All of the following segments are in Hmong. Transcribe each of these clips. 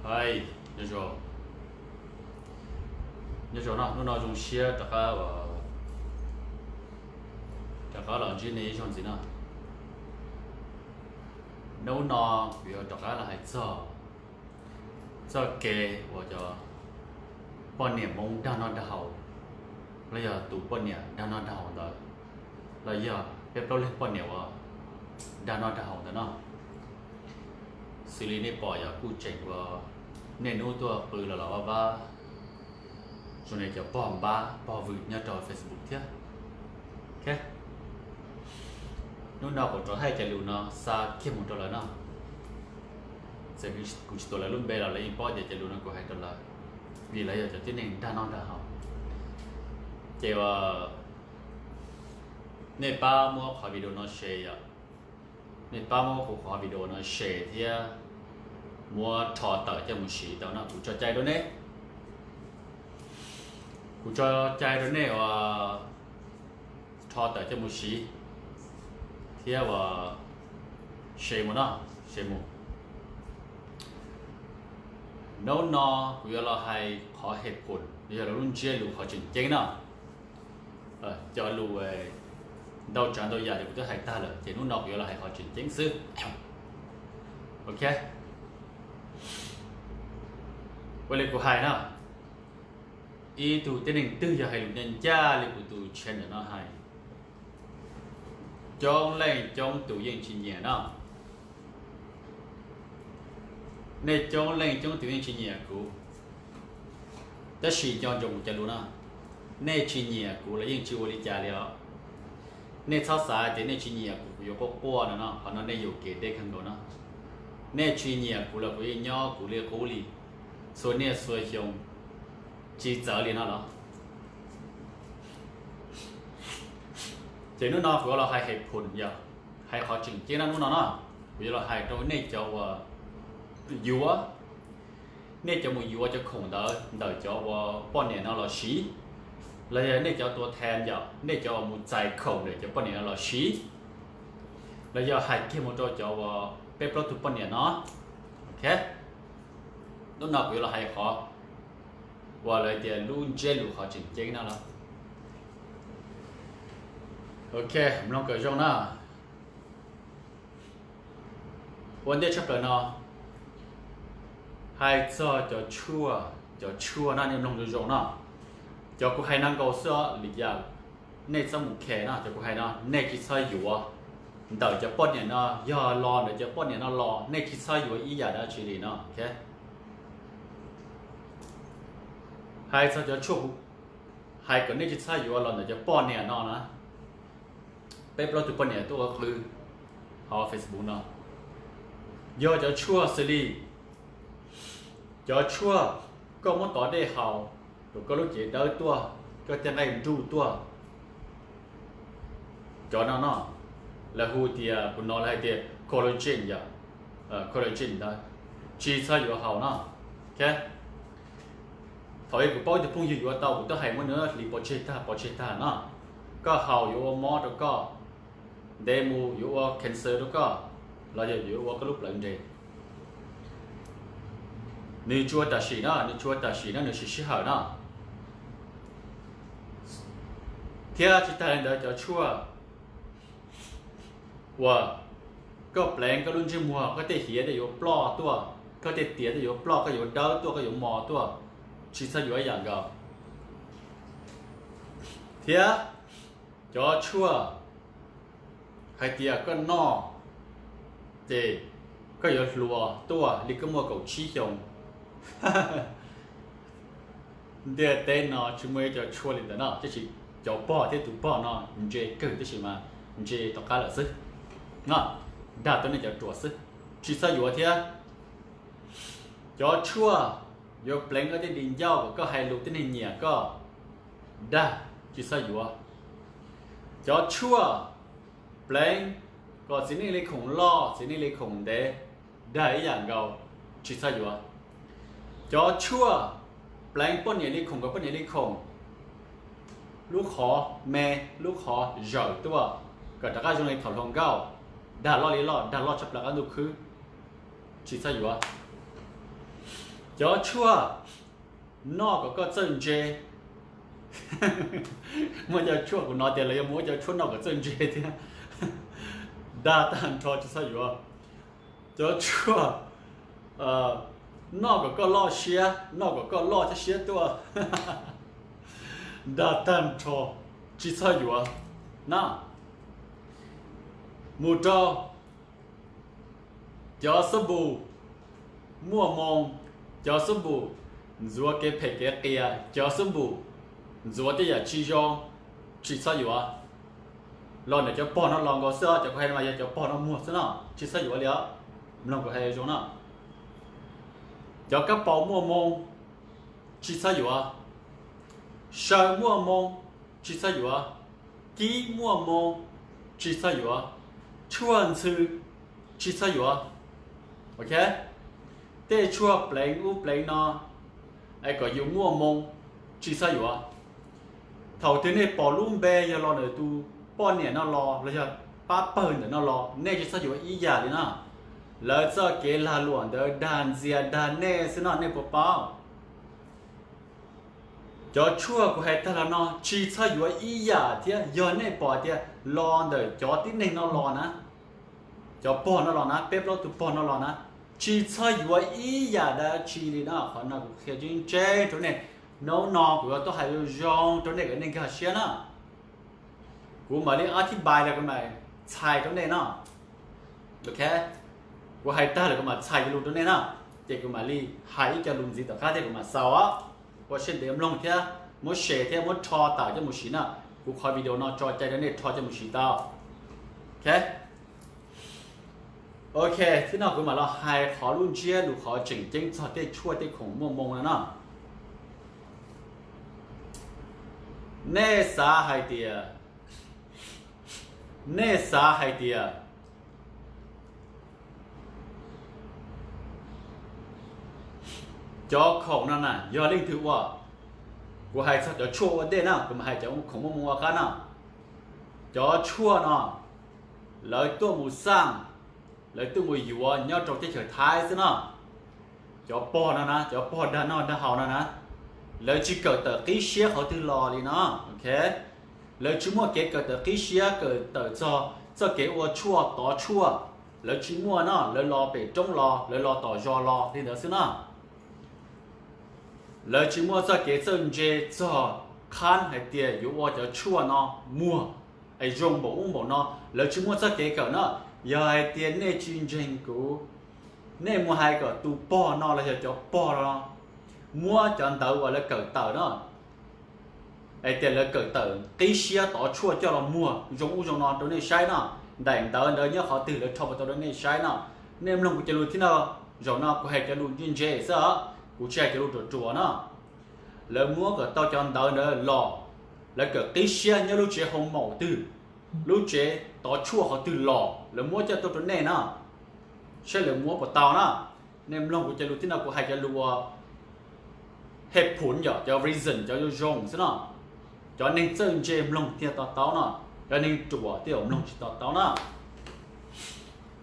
Hais, nyob zoo, nyob zoo no, hnub no zoo siab rov qab, rov qab los ntsib nej ib zaug ntxiv no. Hnub no kuv yuav rov qab los hais txog txoj kev uas cov poj niam Hmoob dag noj dag haus, los yog tus poj niam dag noj dag haus ntawd, los yog peb plaub leeg poj niam uas dag noj dag haus ntawd no. Xws li nej pom yog kuj tseem ua niaj hnub tuaj qw los los vaj vab zoo li cov pog npab pog vwm nyob rau Facebook thiab. Hnub no kuv rov hais cov lus no xa kiag mus rau lawv no. Txawm kuv tsis tuav lawv lub npe los lawv yeej paub tias cov lus no kuv hais rau lawv, vim lawv yog cov tib neeg dag noj dag haus. Ces uas nej pab muab qhov video no share yom, nej pab muab kuv qhov video no share thiab muab rho tawm coj mus siv tau no, kuv tso cai rau nej. Kuv tso cai rau nej uas rho tawm coj mus siv thiab uas share mus no, share mus. Hnub no kuv yuav los hais qhov hais phum, yog lub ntsiab lus qhov tseem ceeb no. Cov lus ntau tsav ntau yam ces kuv twb hais tag lawm, ces hnub no kuv yuav los hais qhov tseem ceeb xwb. Ok, ua li kuv hais na, ib tug tib neeg twg yog hais lus ncaj ncaj li kuv tus channel no hais, coob leej coob tus yeej tsis nyiam no. Nej coob leej coob tus yeej tsis nyiam kuv, tab sis nco ntsoov kuv cov lus no, nej tsis nyiam kuv los yeej tsis ua li cas li os. Nej txhob xav tias nej tsis nyiam kuv, kuv yuav quaj quaj no no, qhov no nej yuam kev deb kawg nkaus no. Nej tsis nyiam kuv los kuv yeej nyob kuv li qub li, txhua niaj txhua xyoo, tsis txawv li no los. Ces hnub no kuv yuav los hais hais phum yom, hais qhov tseem ceeb no hnub no no. Kuv yuav los hais rau nej cov uas yuav, nej cov mus yuav cov khoom ntawd ntawm cov uas poj niam no los siv, los yog nej cov tua thas yom, nej cov uas mus txais khoom ntawm cov poj niam no los siv, los yog hais kiag mus rau cov uas peb plaub tug poj niam no. Ok, hnub no kuv yuav los hais qhov uas lawv tias lub ntsiab lus qhov tseem ceeb no los. Ok, mloog kom zoo na. Ua ntej tshaj plaws no, hais txog cov tshuaj, cov tshuaj no nej mloog zoo zoo no. Cov kuv hais no nkaus xwb os, li cas nej txhob mus khe no, cov kuv hais no nej tsis txhob yuav. Ntawm cov poj niam no, yog los ntawm cov poj niam no los nej tsis txhob yuav ib yam dab tsi li no. Hais txog cov tshuaj, hais kom nej tsis txhob yuav los ntawm cov poj niam no na. Peb plaub tug poj niam tuaj ua qw hauv Facebook no, yog cov tshuaj xws li cov tshuaj koj muab tov dej haus, rau koj lub cev dawb tuaj, koj tej nqaij nruj tuaj. Cov no no, lawv hu tias, kuv hnov lawv hais tias collagen yom, collagen ntawd, tsis txhob yuav haus no. Thaum ub kuv paub ib tug phooj ywg yuav tau, kuv twb hais muab nws hliv pov tseg tag pov tseg tag no. Koj haus yuav ua mob rau koj, ntev mus yuav ua cancer rau koj, los yog yuav ua koj lub plawv nres. Nws tsuas tam sim no, nws tsuas tam sim no, nws siv sij hawm no. Thiab tsis tag li ntawd, cov tshuaj uas koj pleev koj lub ntsej muag, koj tej hiav tej yuav ploj tuaj, koj tej tiam tej yuav ploj, koj yuav dawb tuaj, koj yuav mos tuaj, tsis txhob yuav ib yam nkaus. Thiab cov tshuaj hais tias koj noj ces koj yuav hluas tuaj li koj muaj kaum tsib xyoo. Ntiaj teb no tsis muaj ib co tshuaj li ntawd no, tab sis cov pog thiab tus pog no ntse kawg, tab sis mas ntse tom qab lawm xwb. Dag tuaj nej cov ruam xwb, tsis txhob yuav thiab. Cov tshuaj yuav pleev koj tej di ncauj kom koj hais lus tib neeg nyiam koj, dag, tsis txhob yuav. Cov tshuaj pleev kom txiv neej li khoom loj, txiv neej li khoom ntev, dag ib yam nkaus, tsis txhob yuav. Cov tshuaj pleev poj niam li khoom kom poj niam li khoom, lub qhov me, lub qhov zawm tuaj, kom rov qab zoo li thaum hluas nkauj, dag loj li loj, dag loj tshaj plaws qab ntuj khwb, tsis txhob yuav. Cov tshuaj noj kom koj txawj ntse. Muaj cov tshuaj kuv hnov tias lawv yuav muab cov tshuaj noj kom txawj ntse thiab. Dag tag nrho tsis txhob yuav. Cov tshuaj noj kom koj loj siab, noj kom koj loj thiab siab tuaj. Dag tag nrho tsis txhob yuav na. Mus rau cov xab npum muaj moo, cov xab npum ntxuav kev phem kev qias, cov xab npum ntxuav tej yam tsis zoo, tsis txhob yuav. Los ntawm cov pog no los nkaus xwb os, cov kuv hais no mas yog cov pog no muag xwb no, tsis txhob yuav li os. Mloog kuv hais zoo no. Cov kab paus muaj moo, tsis txhob yuav. Saw muaj moo, tsis txhob yuav. Kib muaj moo, tsis txhob yuav. Tshuaj ntxhw, tsis txhob yuav. Ok, tej tshuaj pleev ub pleev no es kom yus muaj moo, tsis txhob yuav. Thaum twg nej pom lub npe yog los ntawm tus poj niam no los los yog pab pawg ntawm no los, nej tsis txhob yuav ib yam li no. Lawv txoj kev lag luam ntawd dag ntxias dag nej xwb no, nej puas paub? Cov tshuaj kuv hais tag los no tsis txhob yuav ib yam thiab. Yog nej pom tias los ntawm cov tib neeg no los na, cov pog no los na, peb plaub tus pog no los na, tsis txhob yuav ib yam dab tsi li na. Qhov no kuv qhia tseeb tseeb rau nej. Hnub no kuv yuav tuaj hais zoo zoo rau nej kom nej nkag siab na. Kuv mam li ob thib npai los kuv mam txhais rau nej no. Ok, kuv hais tag lawm kuv mam txhais cov lus rau nej na. Ces kuv mam li hais ib co lus ntxiv tom qab thiab kuv mam xaus os. Ua siab ntev mloog thiab muab share thiab muab rho tawm coj mus siv na. Kuv qhov video no tso cai rau nej rho coj mus siv tau. Ok, ok, thiab no kuv mam los hais qhov lub ntsiab lus qhov tseem ceeb txog tej tshuaj tej khoom muaj moo no no. Nej xav hais tias, nej xav hais tias cov khoom no na yog leej twg ua? Kuv hais txog cov tshuaj ua ntej na, kuv mam hais cov khoom muaj moo ua qab na. Cov tshuaj no lawv tuaj mus xaj, lawv tuaj mus yuav nyob rau teb chaws Thaib xwb no. Cov pog no na, cov pog dag noj dag haus no na, lawv tsis kawm tawm qib siab qhov twg los li no. Ok, lawv tsis muaj kev kawm tawm qib siab, kawm tawm txog txoj kev ua tshuaj tov tshuaj, lawv tsis muaj no, lawv los pem roob los, lawv los tom zos los li ntawd xwb no. Lawv tsis muaj txoj kev txawj ntse txog qhab hais tias yuav ua cov tshuaj no muag es zoo npaum ub npaum no, lawv tsis muaj txoj kev kawm no. Yog hais tias nej tsis ntseeg kuv, nej mus hais kom tus pog no los yog cov pog no muab cov ntawv uas lawv kawm tawm no, hais tias lawv kawm tawm qib siab tov tshuaj coj los muag zoo ub zoo no rau nej saib no. Daim ntawv ntawd nyob qhov twg lawv rho tau rau nej saib no. Nej mloog kuv cov lus thiab no, zaum no kuv hais cov lus ntse ntse xwb os, kuv tsis hais cov lus ruam ruam no. Lawv muab kom tau cov ntawv ntawd los, lawv kawm qib siab nyob lub tsev hoo maum twg, lub tsev tov tshuaj qhov twg los lawv muab coj tuaj rau nej na, saib lawv muab puas tau na. Nej mloog kuv cov lus thiab no, kuv hais cov lus ua hej phum yom, cov reason cov zoo zoo xwb no. Cov neeg txawj ntse mloog thiaj to taub no, cov neeg ruam thiaj mloog tsis to taub na.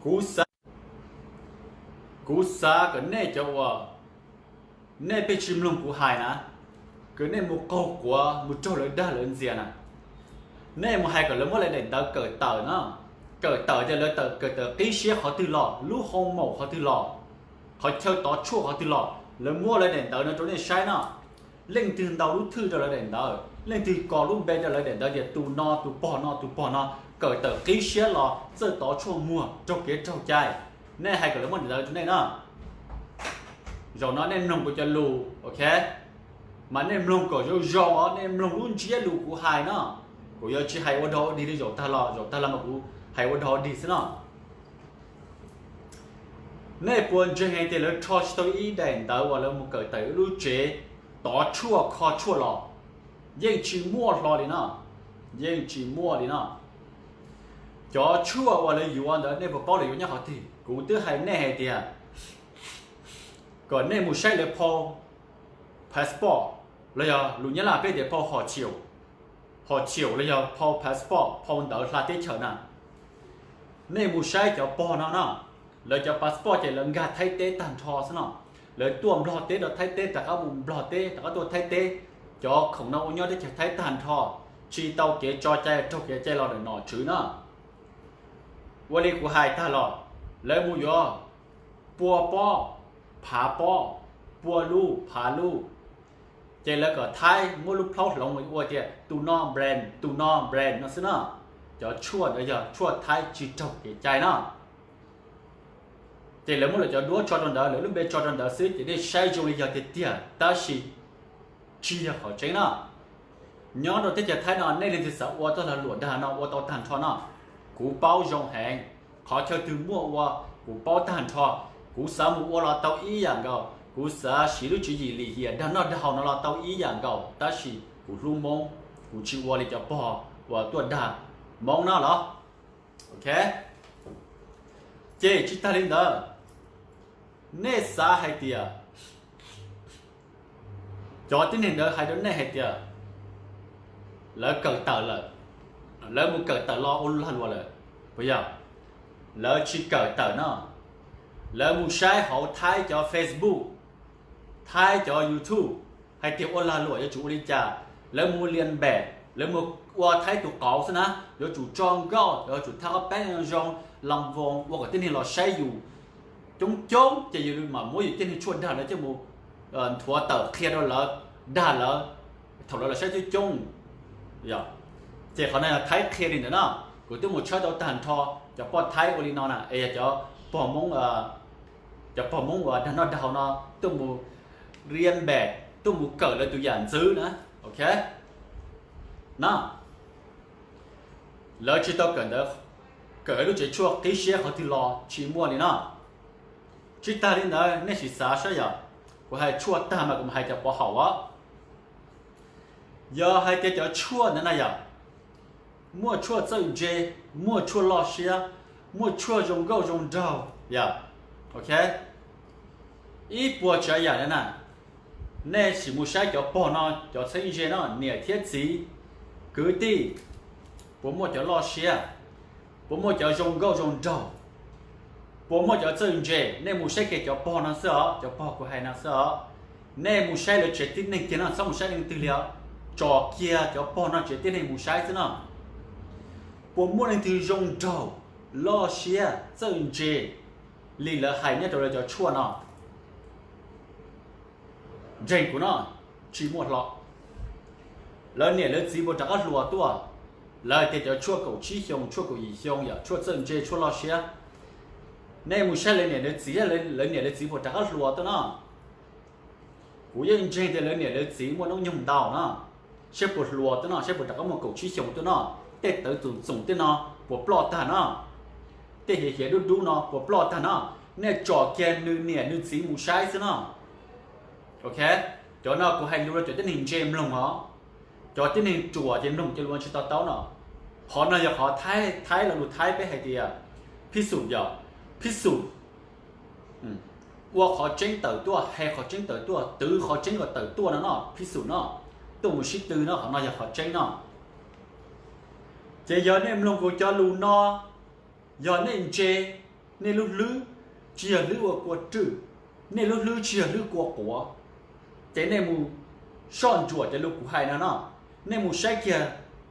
Kuv xav, kuv xav kom nej cov uas nej pheej tsis mloog kuv hais na, kom nej mus qaug quav mus raug lawv dag lawv ntxias na. Nej mus hais kom lawv muab lawv daim ntawv kawm tawm no, kawm tawm tias lawv kawm tawm qib siab qhov twg los, lub hoo maum qhov twg los, qhov chaw tov tshuaj qhov twg los, lawv muab lawv daim ntawv no rau nej saib no. Leej twg ntau lub thwj rau lawv daim ntawv, leej twg kos lub npe rau lawv daim ntawv tias tus no tus pog no tus pog no kawm tawm qib siab los txawj tov tshuaj muag raug kev raug cai. Nej hais kom lawv muab daim ntawv rau nej na. Zaum no nej mloog kuv cov lus, ok, mas nej mloog kom zoo zoo os, nej mloog lub ntsiab lus kuv hais no. Kuv yuav tsis hais ua dog ua dig li zaum tag los, zaum tag los mas kuv hais ua dog ua dig xwb no. Nej puas ntseeg hais tias lawv rho tsis tau ib daim ntawv uas lawv mus kawm tawm lub tsev tov tshuaj kho tshuaj los? Yeej tsis muaj hlo li no, yeej tsis muaj li no. Cov tshuaj uas lawv yuav ntawd nej puas paub lawv yuav nyob qhov twg? Kuv twb hais nej hais tias kom nej mus saib lawv phau passport, los yog lus Nyab Laj peb tias phau hom chiaum, hom chiaum los yog phau passport, phau ntawv hla teb chaws na. Nej mus saib cov pog no no, lawv cov passport ces lawv nkag Thaib teb tag nrho xwb no. Lawv tuaj Nplog teb rau Thaib teb, rov qab mus Nplog teb, rov qab tuaj Thaib teb. Cov khoom no ua nyob teb chaws Thaib tag nrho, tsis tau kev tso cai, raug kev cai los ntawm nom tswv na. Ua li kuv hais tag los, lawv mus yuav pua pob, phav pob, pua lub, phav lub, ces lawv kom Thaib muab lub plaub hloov mus ua tias tus no brand, tus no brand no xwb na. Cov tshuaj ntawd yog tshuaj Thaib tsis raug kev cai na. Ces lawv muab lawv cov duab tso rau ntawd, lawv lub npe tso rau ntawd xwb, ces nej saib zoo li yog tiag tiag, tab sis tsis yog qhov tseeb na. Nyob rau teb chaws Thaib no nej leej twg xav ua txoj lag luam dag no ua tau tag nrho no, kuv paub zoo heev. Qhov chaw twg muaj ua, kuv paub tag nrho. Kuv xav mus ua los tau ib yam nkaus, kuv xav siv lub tswv yim lim hiam dag noj dag haus no los tau ib yam nkaus, tab sis kuv hlub Hmoob, kuv tsis ua li cov pog uas tuaj dag Hmoob no los. Ok, ces tsis tag li ntawd, nej xav hais tias cov tib neeg ntawd hais rau nej hais tias lawv kawm tawm lawm, lawv mus kawm tawm los ua lag luam lawm, puas yog? Lawv tsis kawm tawm no. Lawv mus saib hauv Thaib cov Facebook, Thaib cov YouTube hais tias ua lag luam yuav tsum ua li cas, lawv mus lias npem, lawv mus ua Thaib tus qauv xwb na, yuav tsum tso nkauj, yuav tsum thaj qab peeb zoo, lam voos ua kom tib neeg los saib yus coob coob, ces yus mam muab yus tib neeg tshuaj dag ntawd coj mus nthuav tawm qhia rau lawv, dag lawv, thaum lawv los saib coob coob. Ces qhov no yog Thaib qhia li ntawd na. Kuv twb mus tshawb tau tag nrho cov poj Thaib ua li no na, es yog cov pog Hmoob, cov pog Hmoob uas dag noj dag haus no tuaj mus lias npem, tuaj mus kawm lawv tus yam ntxwv na. Ok, na, lawv tsis tau kawm ntawd, kawm lub tsev tshuaj qib siab qhov twg los tsis muaj li no. Tsis tag li ntawd, nej sim xav saib yom, kuv hais tshuaj tag mas kuv mam hais cov pov haum os. Yog hais tias cov tshuaj ntawd na yom, muaj tshuaj txawj ntse, muaj tshuaj loj siab, muaj tshuaj zoo nkauj zoo nraug yom. Ok, ib puas tsav yam ntawd na, nej sim mus saib cov pog no, cov txheeb ze no, niam thiab txiv, kwv tij, puas muaj cov loj siab, puas muaj cov zoo nkauj zoo nraug, puas muaj cov txawj ntse? Nej mus saib kiag cov pog no xwb os, cov pog kuv hais no xwb os. Nej mus saib lawv tsev tib neeg kiag no, txhob mus saib leej twg li os. Tsom kiag cov pog no tsev tib neeg mus saib xwb no. Puas muaj leej twg zoo nraug, loj siab, txawj ntse li lawv hais nyob rau lawv cov tshuaj no? Ntseeg kuv no, tsis muaj hlo. Lawv niam lawv txiv puas rov qab hluas tuaj? Lawv tias cov tshuaj kaum tsib xyoo, tshuaj kaum yim xyoo yom, tshuaj txawj ntse, tshuaj loj siab. Nej mus saib lawv niam lawv txiv, lawv niam lawv txiv puas rov qab hluas tuaj no? Kuv yeej ntseeg tias lawv niam lawv txiv muaj hnub nyoog ntau no, saib puas hluas tuaj no, saib puas rov qab muaj kaum tsib xyoo tuaj no. Tej tawv txoom txoom tej no puas ploj tag no? Tej hiav hiav dub dub no puas ploj tag no? Nej tsom kiag nws niam nws txiv mus saib xwb no. Ok, cov no kuv hais lus rau cov tib neeg ntse mloog os. Cov tib neeg ruam ces mloog cov lus no tsis to taub no. Qhov no yog qhov Thaib, Thaib lo lus Thaib peb hais tias phij xum yom, phij xum. Ua qhov tseeb tawm tuaj, hais qhov tseeb tawm tuaj, twv qhov tseeb kom tawm tuaj no no, phij xum no. Tuaj mus sib tw no, qhov no yog qhov tseeb no. Ces yog nej mloog kuv cov lus no, yog nej ntse, nej lub hlwb tsis yog hlwb ua kua rwj, nej lub hlwb tsis yog hlwb kua quav, ces nej mus soj ntsuam cov lus kuv hais no no. Nej mus saib kiag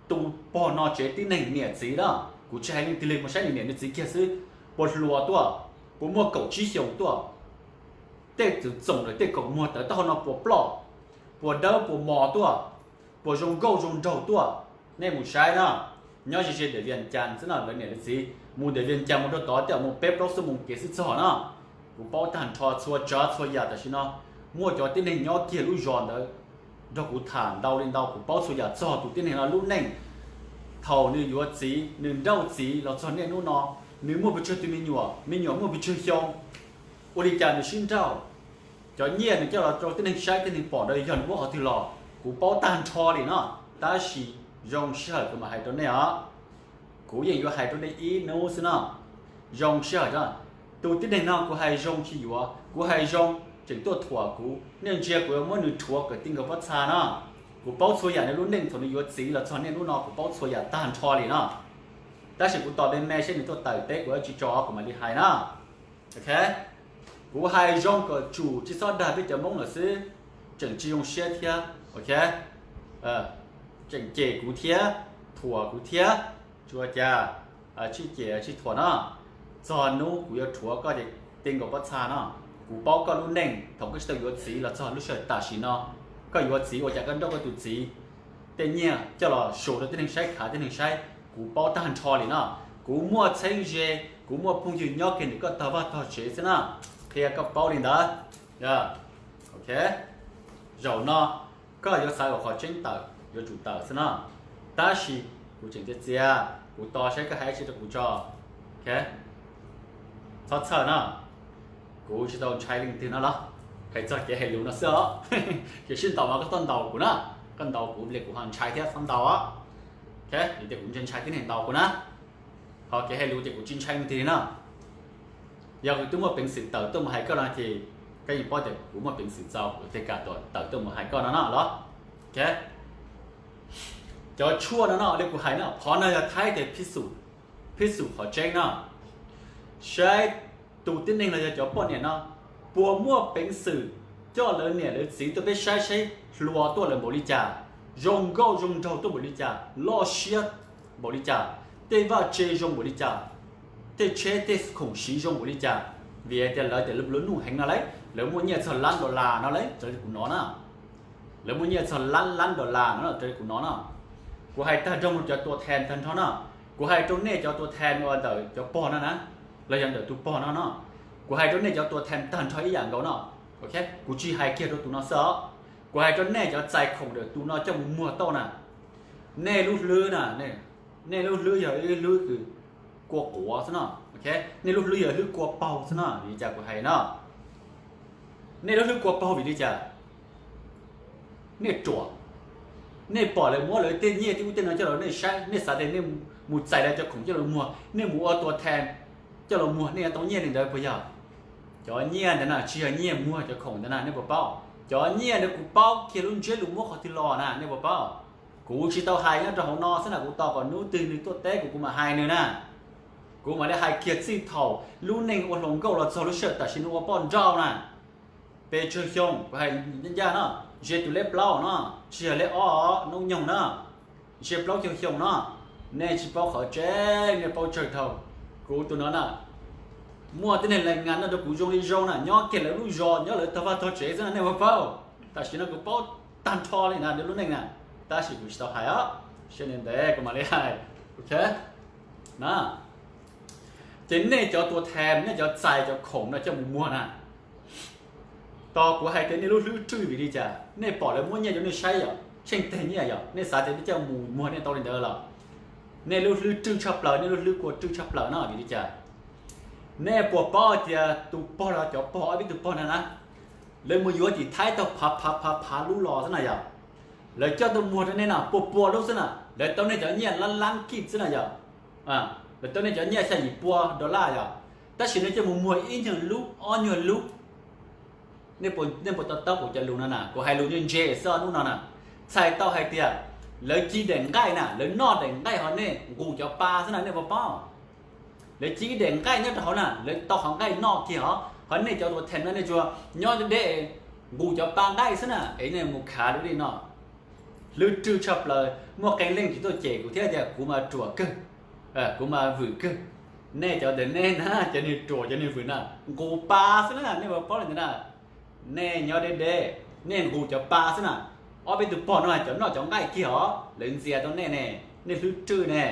tus pog no tsev tib neeg niam txiv na, kuv tsis hais leej twg li, mus saib nws niam nws txiv kiag xwb. Puas hluas tuaj? Puas muaj kaum tsib xyoos tuaj? Tej txwv txoom lawm, tej kaum muag tawv taub hau no puas ploj, puas dawb puas mos tuaj, puas zoo nkauj zoo nraug tuaj? Nej mus saib na. Nyob ze ze ntiam Vias Cas xwb no, lawv niam lawv txiv mus ntiam Vias Cas mus rau tod tej zaum mus peb plaub xuab moos kev xwb txog na. Kuv paub tag nrho txhua tsav txhua yam tam sim no. Muaj cov tib neeg nyob kiag lub zos ntawd nrog kuv tham ntau li ntau, kuv paub txhua yam txog tus tib neeg no lub neej. Thaum nws yuav txiv, nws nrauj txiv los txog niaj hnub no, nws muaj pes tsawg tus me nyuam, me nyuam muaj pes tsawg xyoo, ua li cas nws sib nrauj. Cov nyiaj nws coj los rau tib neeg saib tib neeg pom ntawd yog nws muab qhov twg los, kuv paub tag nrho li no. Tab sis zoo sij hawm kuv mam hais rau nej os. Kuv yeej yuav hais rau nej ib hnub xwb no. Zoo sij hawm no, tus tib neeg no kuv hais zoo tsis yuav, kuv hais zoo tseem tuaj thuam kuv, nej ntsia kuv yuav muab nws rhuav kom ti nkaus pob txha no. Kuv paub txhua yam nws lub neej thaum nws yuav txiv los txog niaj hnub no, kuv paub txhua yam tag nrho li no. Tab sis kuv tos me me seb nws tuaj tawm teb kuv yuav tsis tso kuv mam li hais na. Ok, Kuv hais zoo kom tsum tsis txhob dag peb cov Hmoob lawm xwb, tseem tsis zoo siab thiab, ok? Tseem cem kuv thiab, thuam kuv thiab, tsis ua cas, tsis cem tsis thuam no. Txog hnub kuv yuav rhuav koj ces ti nkaus pob txha no. Kuv paub koj lub neej thaum koj tsis tau yuav txiv los txog lub sij hawm tam sim no. Koj yuav txiv ua cas koj nrauj koj tus txiv tej nyiaj coj los su rau tib neeg saib, khav tib neeg saib, kuv paub tag nrho li no. Kuv muaj txheeb ze, kuv muaj phooj ywg nyob kiag ntawm koj tog vaj tog tsev xwb na. Qhia koj paub li ntawd. Ok, zaum no koj yuav xav kom qhov tseeb tawm yuav tsum tawm xwb no. Tab sis kuv tseem txias txias, kuv tos saib koj hais tsi rau kuv tso. Ok, txhob txhawj no. Kuv tsis tau ntshai leej twg no los, hais txog kev hais lus no xwb os. Kev sib ntaus mas koj tuaj ntaus kuv na, koj ntaus kuv li kuv ho ntshai thiab txhob ntaus. Ok, vim tias kuv ntshai ntshai tib neeg ntaus kuv na. Ho kev hais lus ces kuv tsis ntshai leej twg no. Yog kuv twb muaj peev xwm tawm tuaj mus hais koj no ces koj yeej paub tias kuv muaj peev xwm txaus kuv thiaj kam tawm tuaj mus hais koj no no los. Ok, cov tshuaj no no li kuv hais no, qhov no yog Thaib tias phij xum, phij xum qhov tseeb no. Saib tus tib neeg los yog cov poj niam no puas muaj peev xwm coj lawv niam lawv txiv tuaj peb saib saib hluas tuaj lawv npaum li cas, zoo nkauj zoo nraug tuaj npaum li cas, loj siab npaum li cas, tej vaj tse zoo npaum li cas, tej tsheb tej khoom siv zoo npaum li cas. Vim hais tias lawv tias lub nuj heev no lauj, lawv muaj nyiaj txog lab dollar no lauj, raws li kuv hnov na. Lawv muaj nyiaj txog lab lab dollar no raws li kuv hnov no. Kuv hais tag nrho mus cov tua thas tag nrho no. Kuv hais rau nej cov tua thas uas ntawm cov pog no na, los yog ntawm tus pog no no. Kuv hais rau nej cov tua thas tag nrho ib yam nkaus no. Ok, kuv tsis hais kiag rau tus no xwb os. Kuv hais rau nej cov txais khoom ntawm tus no coj mus muag tau na. Nej lub hlwb na, nej lub hlwb yog ib lub hlwb kua quav xwb no. Ok, nej lub hlwb yog hlwb kua paug xwb no, vim li cas kuv hais no? Nej lub hlwb kua paug vim li cas? Nej ruam. Nej pom lawv muab lawv tej nyiaj tej ub tej no coj los nej saib, nej xav tias nej mus txais lawv cov khoom coj los muag, nej mus ua tua thas coj los muag, nej yuav tau nyiaj li ntawd puas yog? Cov nyiaj ntawd na tsis yog nyiaj muag cov khoom ntawd na, nej puas paub? Cov nyiaj ntawd kuv paub kiag lub ntsiab lus muab qhov twg los na, nej puas paub? Kuv tsis tau hais nyob rau hauv no xwb na, kuv tos kom hnub twg nws tuaj teb kuv, kuv mam hais nws na. Kuv mam li hais kiag txij thaum lub neej ua hluas nkauj los txog lub sij hawm tam sim nws ua poj nrauj na. Pes tsawg xyoo kuv hais ncaj ncaj no, ze tus lej plaub no, tsis yog lej ob, noob nyoog na, ze plaub caug xyoo no. Nej tsis paub qhov tseeb, nej paub tsawg dhau. Kuv tus no na, muaj tib neeg lais ngas no rau kuv zoo li zoo na, nyob kiag lawv lub zos, nyob lawv tog vaj tog tsev xwb na, nej puas paub? Tam sim no kuv paub tag nrho li na nws lub neej na, tab sis kuv tsis tau hais os, siab ntev ntev kuv mam li hais. Ok na, ces nej cov tua thas, nej cov txais cov khoom no coj mus muag na, tos kuv hais tias nej lub hlwb rwj vim li cas? Nej pom lawv muab nyiaj rau nej saib yom, tsheej teg nyiaj yom, nej xav tias nej coj mus muag nej tau li ntawd los? Nej lub hlwb rwj tshaj plaws, nej lub hlwb kua rwj tshaj plaws no vim li cas? Nej puas paub tias tus pog los cov pog, ob peb tus pog no na, lawv mus yuav tim Thaib tau phav phav phav phav lub los xwb na yom. Lawv coj tuaj muag rau nej no puas pua lub xwb na, lawv tau nej cov nyiaj lab lab kij xwb na yom. Lawv tau nej cov nyiaj xya yim pua dollar yom, tab sis nej coj mus muag ib nyuag lub ob nyuag lub. Nej puas to taub kuv cov lus no na? Kuv hais lus ntse ntse xwb hnub no na. Txhais tau hais tias lawv ci daim nqaij na, lawv noj daim nqaij ho nej nqus cov pa xwb na, nej puas paub? Lawv ci ib daim nqaij nyob rau hauv na, lawv tau qhov nqaij noj kiag os, ho nej cov tua thas no nej tsuas nyob deb deb nqus cov pa nqaij xwb na, es nej mus khav lub li no. Hlwb rwj tshaj plaws, muaj qee leej tsis tuaj cem kuv thiab tias kuv mas ruam kawg, kuv mas vwm kawg. Nej cov ntawm nej na, cov niag ruam cov niag vwm na, nqus pa xwb na, nej puas paub li ntawd na? Nej nyob deb deb, nej nqus cov pa xwb na. Ob peb tus pog no cov noj cov nqaij kiag os, lawv ntxias tau nej ne, nej hlwb rwj ne,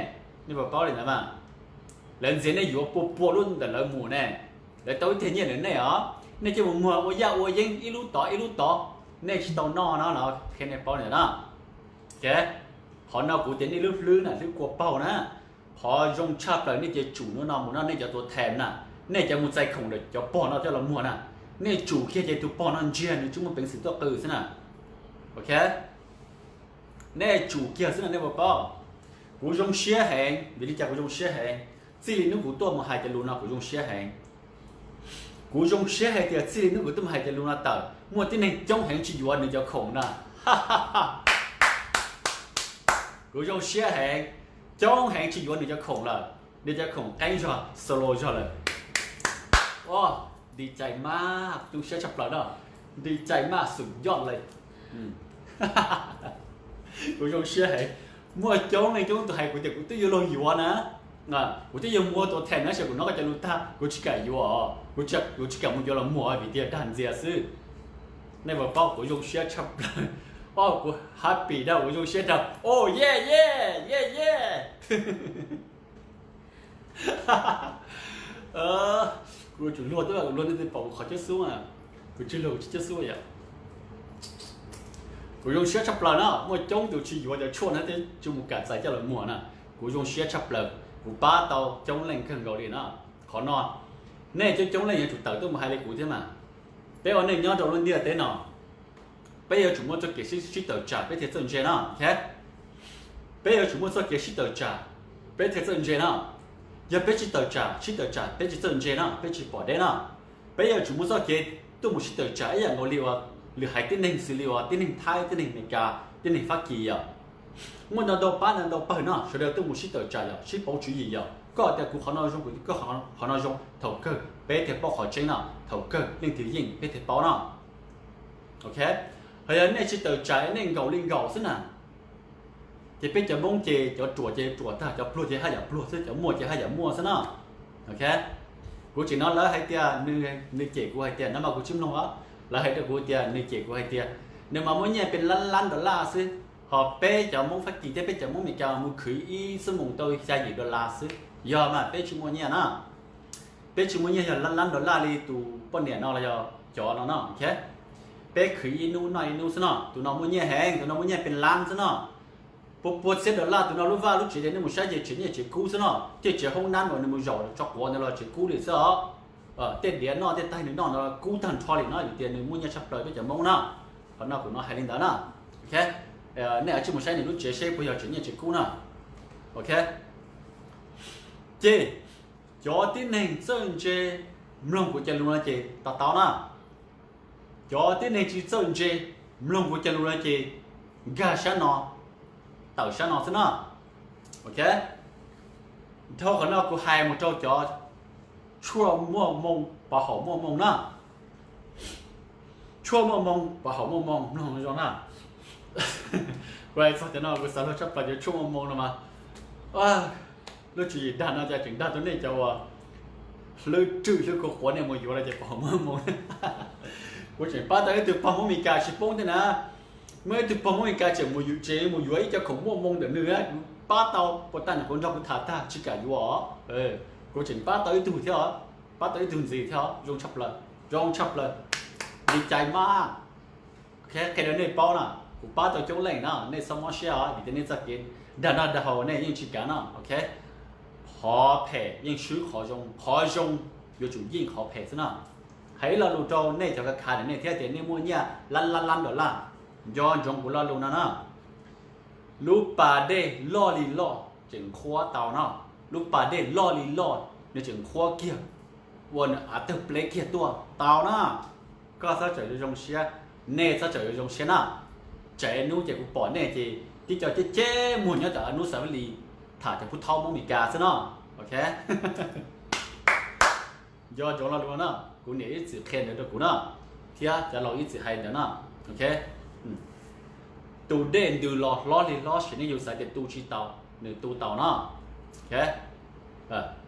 nej puas paub li ntawd mas? Lawv ntxias nej yuav pua pua lub ntawm lawv mus ne, lawv tau ib teg nyiaj ntawm nej os, nej coj mus muag ua yaj ua yeeb ib lub tod ib lub tod, nej tsis tau noj no los qhia nej paub li ntawd na. Qhov no kuv tias nej lub hlwb na, hlwb kua paug na. Qhov zoo tshaj plaws nej cia tsum hnub no mus no, nej cov tua thas na, nej cov mus txais khoom ntawm cov pog no coj los muag na, nej tsum kiag ces tus pog no ntsiag nws tsis muaj peev xwm tuaj qw xwb na. Ok, nej tsum kiag xwb na, nej puas paub? Kuv zoo siab heev, vim li cas kuv zoo siab heev? Txij li hnub kuv tuaj mus hais cov lus no kuv zoo siab heev. Kuv zoo siab hais tias txij li hnub kuv tuaj mus hais cov lus no tawm, muaj tib neeg coob heev tsis yuav nws cov khoom na. Kuv zoo siab heev, coob heev tsis yuav nws cov khoom lawm, nws cov khoom qeeb zog, solo zog lawm. Nti cai maj, zoo siab tshaj plaws no. Nti cai maj xum yoj lawm. Kuv zoo siab heev. Muaj coob leej coob tus hais kuv tias kuv twb yuav luag yuav na, kuv twb yuav muag tus them na, tab sis kuv nov koj cov lus tag kuv tsis kam yuav, kuv tsis kam mus yuav los muag vim tias dag ntxias xwb. Nej puas paub kuv zoo siab tshaj plaws. O, kuv happy dag, kuv zoo siab dag. O, yeah yeah yeah yeah. Kuv yuav tsum luag twb, kuv luag nej thiaj pom kuv qhov cab xub. Kuv tsis luag kuv tsis cab xub yom. Kuv zoo siab tshaj plaws na, muaj coob tus tsis yuav cov tshuaj no thiab tsis mus kam txais coj los muag na. Kuv zoo siab tshaj plaws, kuv pab tau coob leej kawg nkaus li na. Qhov no nej coob coob leej yuav tsum tawm tuaj mus hais li kuv thiab mas. Peb ua neej nyob rau lub ntiaj teb no, peb yuav tsum muaj txoj kev sib, sib tawm tsam peb thiaj txawj ntse no. Peb yuav tsum muaj txoj kev sib tawm tsam peb thiaj txawj ntse no. Yog peb tsis tawm tsam, sib tawm tsam peb tsis txawj ntse no, peb tsis pom deb no. Peb yuav tsum muaj txoj kev tuaj mus sib tawm tsam ib yam nkaus li uas lwm haiv tib neeg xws li uas tib neeg Thaib, tib neeg Amelikas, tib neeg Fab Kis yom. Muaj ntau ntau pab ntau ntau pawg no sawv daws tuaj mus sib tawm tsam yom, sib pauv tswv yim yom. Koj tias kuv qhov no zoo, kuv tias koj qhov no zoo, thaum kawg peb thiaj paub qhov tseeb no, thaum kawg leej twg yeej peb thiaj paub no. Ok, ho yog nej tsis tawm tsam nej nkaum li nkaum xwb na, ces peb cov Hmoob ces cov ruam ces ruam tag, cov pluag ces haj yam pluag xwb, cov muaj ces haj yam muaj xwb no. Ok, kuv tseem hnov lawv hais tias nws, nws cem kuv hais tias, no mas kuv tsis mloog os, lawv hais rau kuv tias nws cem kuv hais tias nws mas muaj nyiaj pes lab lab dollar xwb, ho peb cov Hmoob Fab Kis thiab peb cov Hmoob Amelikas mus khwv ib xuab moos tau xya yim dollar xwb. Yog mas peb tsis muaj nyiaj na. Peb tsis muaj nyiaj yog lab lab dollar li tus poj niam no los yog cov no no. Peb khwv ib hnub noj ib hnub xwb no. Tus no muaj nyiaj heev, tus no muaj nyiaj pes lab xwb no. Pua pua txhiab dollar, tus no lub vaj lub tsev ces nej mus saib ces tsev nyiaj tsev kub xwb no. Tej tsev hoob nab uas nws mus zaum tso quav ntawd los tsev kub li xwb os. Tej diav noj tej taig nws noj ntawd kub tag nrho li no, vim tias nws muaj nyiaj tshaj plaws peb cov Hmoob na. Qhov no kuv no hais li ntawd na. Nej cia li mus saib nws lub tsev seb puas yog tsev nyiaj tsev kub na. Ok, ces cov tib neeg txawj ntse mloog kuv cov lus no ces to taub na. Cov tib neeg tsis txawj ntse mloog kuv cov lus no ces nkag sab no, tawm sab no xwb na. Ok, dhau qhov no kuv hais mus rau cov tshuaj muaj moo pov haum muaj moo na. Tshuaj muaj moo pov haum muaj moo, mloog zoo na. Kuv hais txog cov no kuv xav luag tshaj plaws cov tshuaj muaj moo no mas. Lub tswv yim dag no ces tseem dag rau nej cov uas hlwb rwj hlwb kua quav nej mus yuav los ces pov haum muaj moo. Kuv tseem pab tau ib tug pog Hmoob Amelikas tsis poob thiab na. Muaj ib tug pog Hmoob Amelikas tseem mus yuav, tseem mus yuav ib co khoom muaj moo ntawm nws, kuv pab tau puas tag nws kuv nrog kuv tham tag tsis kam yuav os. Kuv tseem pab tau ib tug thiab os, pab tau ib tug ntxiv thiab os, zoo tshaj plaws, zoo tshaj plaws, nti cai maj. Qhia rau nej paub na, kuv pab tau coob leej na, nej txhob mob siab os, vim tias nej txoj kev dag noj dag haus nej yeej tsis kav no. Ok, qhov phem yeej swb qhov zoo, qhov zoo yuav tsum yeej qhov phem xwb na. Hais ib lo lus rau nej cov khav khav ntawm nej thiab tias nej muaj nyiaj lab lab lab dollar, nco ntsoov kuv lo lus no na. Lub pas dej loj li loj tseem nqhuab tau no, lub pas dej loj li loj nws tseem nqhuab kiag, ua nws av tawg pleb kiag tuaj tau na. Koj txhob txawm yuav zoo siab, nej txhob txawm yuav zoo siab na. Tsam ib hnub ces kuv pom nej ces tib co ceb ceb muag nyob tom hnub Xav Vab Lis tham cov pub thaub Hmoob Mes Kas xwb no. Ok, nco ntsoov lo lus no na, kuv niam ib txwm qhia ntawd rau kuv na, thiab cov laus ib txwm hais ntawd na. Ok, tus dej ntws los hlob li hlob sim neej yus xav tias tu tsis tau, nws tu tau no. Ok,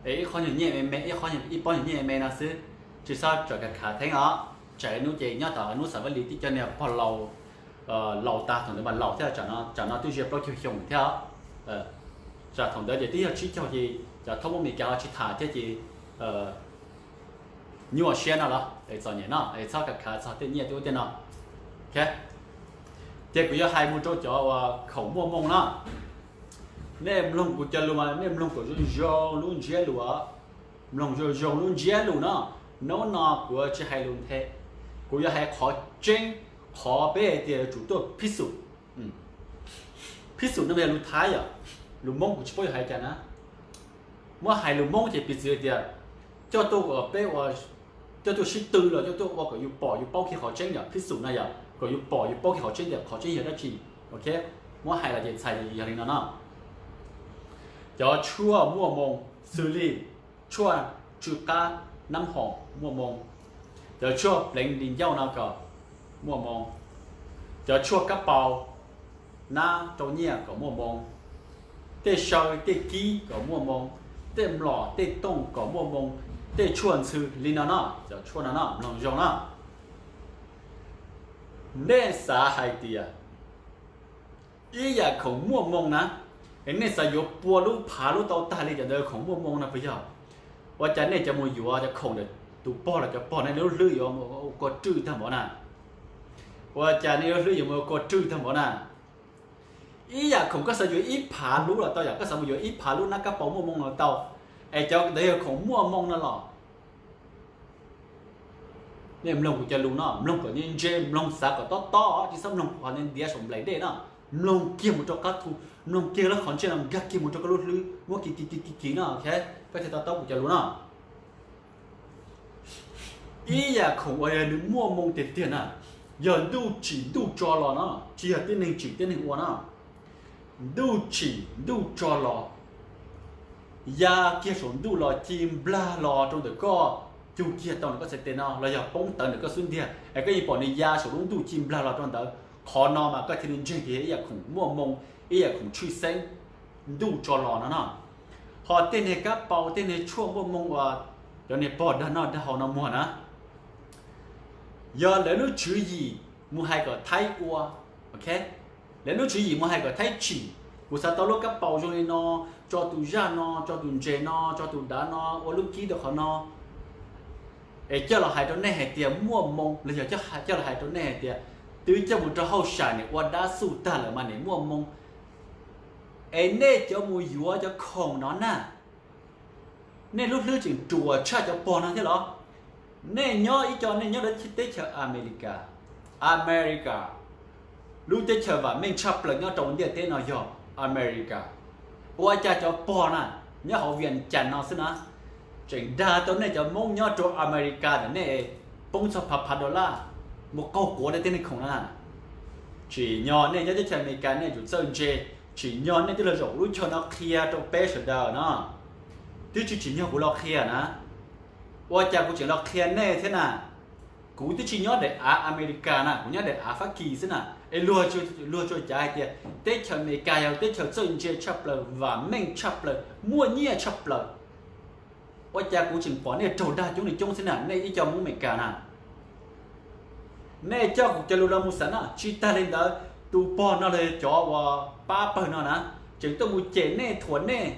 es ib qho nyuag nyiaj me me, ib qho, ib pob nyuag nyiaj me me no xwb, tsis txhob txawm khav khav theeb os. Tsam ib hnub ces nyob tom hnub Xav Vab Lis tib co niag pog laus, laus tag thaum ntawd mas laus thiab, tsam no twb zia plaub caug xyoo thiab os. Tsam thaum ntawd ces twb yog tsib caug ces cov thaub Hmoob Mes Kas ho tsis tham thiab ces nyuaj siab no los es txom nyem no es txhob khav khav txog tej nyiaj tej ub tej no. Ok, ces kuv yuav hais mus rau cov uas khoom muaj moo no. Nej mloog kuv cov lus mas nej mloog kom zoo zoo lub ntsiab lus os. Mloog zoo zoo lub ntsiab lus no. Hnub no kuv tsis hais lus nthe, kuv yuav hais qhov tseeb, qhov peb hais tias yuav tsum tuaj phij xum. Phij xum no mas yog lus Thaib yom, lus Hmoob kuv tsis paub yuav hais cas na. Muab hais lus Hmoob ces piv txwv hais tias coj tuaj ua peb ua, coj tuaj sib tw los coj tuaj ua kom yus pom yus paub kiag qhov tseeb yom, phij xum no yom, kom yus pom yus paub kiag qhov tseeb tias qhov tseeb yog dab tsi. Ok, muab hais los ces txhais yog li no no. Cov tshuaj muaj moo xws li tshuaj tsw qab, nab hom muaj moo, Cov tshuaj pleev li ncauj no kom muaj moo, cov tshuaj kab paus nab rau nyiaj kom muaj moo, tej saw tej kib kom muaj moo, tej mlom tej tooj kom muaj moo, tej tshuaj ntxhw li no no, cov tshuaj no no mloog zoo no. Nej xav hais tias ib yam khoom muaj moo na, es nej xav yuav pua lub phav lub tau tag li cov ntawd khoom muaj moo no puas yog? Ua cas nej cov mus yuav cov khoom ntawm tus pog los cov pog nej lub hlwb yuav mus ua kua rwj tag npaum na? Ua cas nej lub hlwb yuav mus ua kua rwj tag npaum na? Ib yam khoom koj xav yuav ib phav lub los tau, yam koj xav mus yuav ib phav lub nab kab paus muaj moo los tau, es cov ntawd yog khoom muaj moo no los? Nej mloog kuv cov lus no, mloog kom ntse ntse, mloog xav kom tob tob, tsis txhob mloog qhov ntiav saum nplaim dej no. Mloog kiag mus rau qab thu, mloog kiag lub qhov ntsej no nkag kiag mus rau koj lub hlwb, muab kiv kiv kiv kiv kiv no, koj thiaj to taub kuv cov lus no. Ib yam khoom uas yog nws muaj moo tiag tiag na, yog ntuj tsim ntuj tso los no, tsis yog tib neeg tsim tib neeg ua no. Ntuj tsim ntuj tso los, ya kiag saum ntuj los ci nplag los rau ntawm koj, cug kiag tau ntawm koj txhais tes no los yog poob tawv ntawm koj xub ntiag es koj yeej pom nws ya saum lub ntuj ci nplag los rau ntawd. Qhov no mas koj thiaj li ntseeg tias yog ib yam khoom muaj moo, ib yam khoom tshwj xeeb ntuj tso los no no. Ho tej niag kab paus tej niag tshuaj muaj moo uas cov niag pog dag noj dag haus no muag na, yog lawv lub tswv yim mus hais kom Thaib ua, ok, lawv lub tswv yim mus hais kom Thaib tsim. Kuv xav tau lub kab paus zoo li no, tso tus zaj no, tso tus ntses no, tso tus dav no, ua lub kib rau qhov no, es coj los hais rau nej hais tias muaj moo los yog coj los hais rau nej hais tias twb coj mus rau hauj sam nim ua dab xuj tag lawm mas nim muaj moo. Es nej cov mus yuav cov khoom no na, nej lub hlwb tseem ruam tshaj cov pog no thiab los? Nej nyob ib co nej nyob rau teb chaws Amelikas, America, lub teb chaws vam meej tshaj plaws nyob rau ntiaj teb no yog America. Ua cas cov pog na nyob hauv Vias Cas no xwb na, tseem dag tau nej cov Hmoob nyob rau America ntawm nej poob txog phav phav dollar mus qaug quav rau tej niag khoom no na? Tsim nyog nej nyob teb chaws Amelikas nej yuav tsum txawj ntse, tsim nyog nej twb los zaum lub chaw no qhia rau peb sawv daws no, twb tsis tsim nyog kuv los qhia na. Ua cas kuv tseem los qhia nej thiab na? Kuv twb tsis nyob daim av Amelikas na, kuv nyob daim av Fab Kis xwb na. Es luag tsuas cav hais tias teb chaws Amelikas yog teb chaws txawj ntse tshaj plaws, vam meej tshaj plaws, muaj nyiaj tshaj plaws. Ua cas kuv tseem pom nej raug dag coob li coob xwb na, nej ib co Hmoob Amelikas na? Nej coj kuv cov lus los mus xav no, tsis tag li ntawd, tus pog no los yog cov uas pab pawg no na, tseem tuaj mus cem nej thuam nej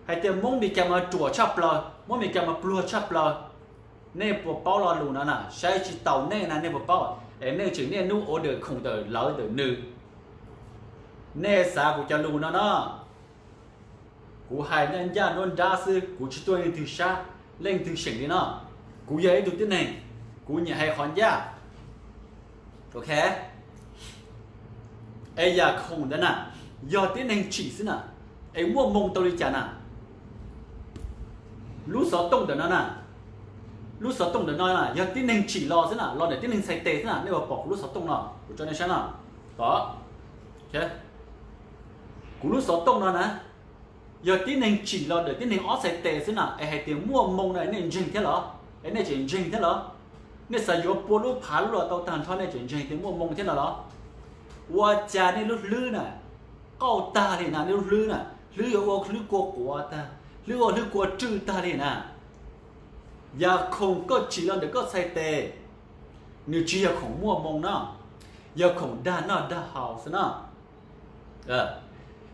hais tias Hmoob Amelikas mas ruam tshaj plaws, Hmoob Amelikas mas pluag tshaj plaws. Nej puas paub lo lus no na? Saib tsis taus nej na, nej puas paub? Es nej tseem niaj hnub order khoom ntawm lawv ntawm nws. Nej xav kuv cov lus no no, kuv hais ncaj ncaj nruab nrab xwb, kuv tsis tuaj leej twg sab, leej twg seem li no. Kuv yog ib tug tib neeg, kuv nyiam hais qhov ncaj. Ok, es yam khoom ntawd na, yog tib neeg tsim xwb na, es muaj moo tau li cas na? Lub xov tooj ntawm no na, lub xov tooj ntawm no na yog tib neeg tsim los xwb na, los ntawm tib neeg txhais tes xwb na. Nej puas pom kuv lub xov tooj no? Kuv tso nej saib no, pom. Kuv lub xov tooj no na, yog tib neeg tsim los ntawm tib neeg ob txhais tes xwb na, es hais tias muaj moo no nej ntseeg thiab los? Es nej tseem ntseeg thiab los? Nej xav yuav pua lub phav lub los tau tag nrho nej tseem ntseeg tias muaj moo thiab no los? Ua cas nej lub hlwb na, qauj tag li na, nej lub hlwb na, hlwb yuav ua hlwb kua quav tag, hlwb ua hlwb kua rwj tag li na. Yam khoom koj tsim los ntawm koj txhais tes, nws tsis yog khoom muaj moo no, yog khoom dag noj dag haus xwb no.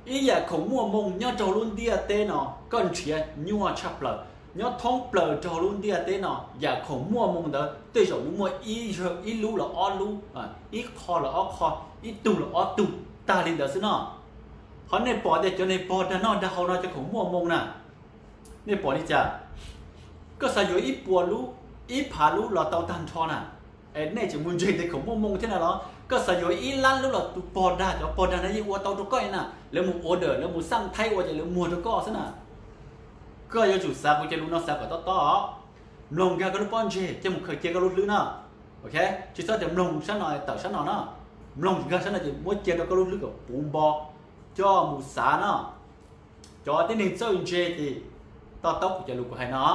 Ib yam khoom muaj moo nyob rau lub ntiaj teb no koj nrhiav nyuaj tshaj plaws, nyob thoob plaws rau lub ntiaj teb no. Yam khoom muaj moo ntawd tej zaum nws muaj ib lub los ob lub, ib qho los ob qho, ib tug los ob tug tag li ntawd xwb no. Ho nej pom tias cov niag pog dag noj dag haus no cov khoom muaj moo na, nej pom li cas? Koj xav yuav ib puas lub, ib phav lub los tau tag nrho na, es nej tseem mus ntseeg tias khoom muaj moo thiab na los? Koj xav yuav ib lab lub los tus pog dag, cov pog dag no yeej ua tau rau koj na, lawv mus order, lawv mus xaj Thaib ua ces lawv muag rau koj xwb na. Koj yuav tsum xav kuv cov lus no xav kom tob tob, mloog nkag koj lub pob ntseg coj mus khaws cia koj lub hlwb no. Ok, tsis txhob tias mloog sab no tawm sab no no, mloog nkag sab no ces muab cia rau koj lub hlwb kom puv npo, coj mus xav no. Cov tib neeg txawj ntse ces to taub kuv cov lus kuv hais no.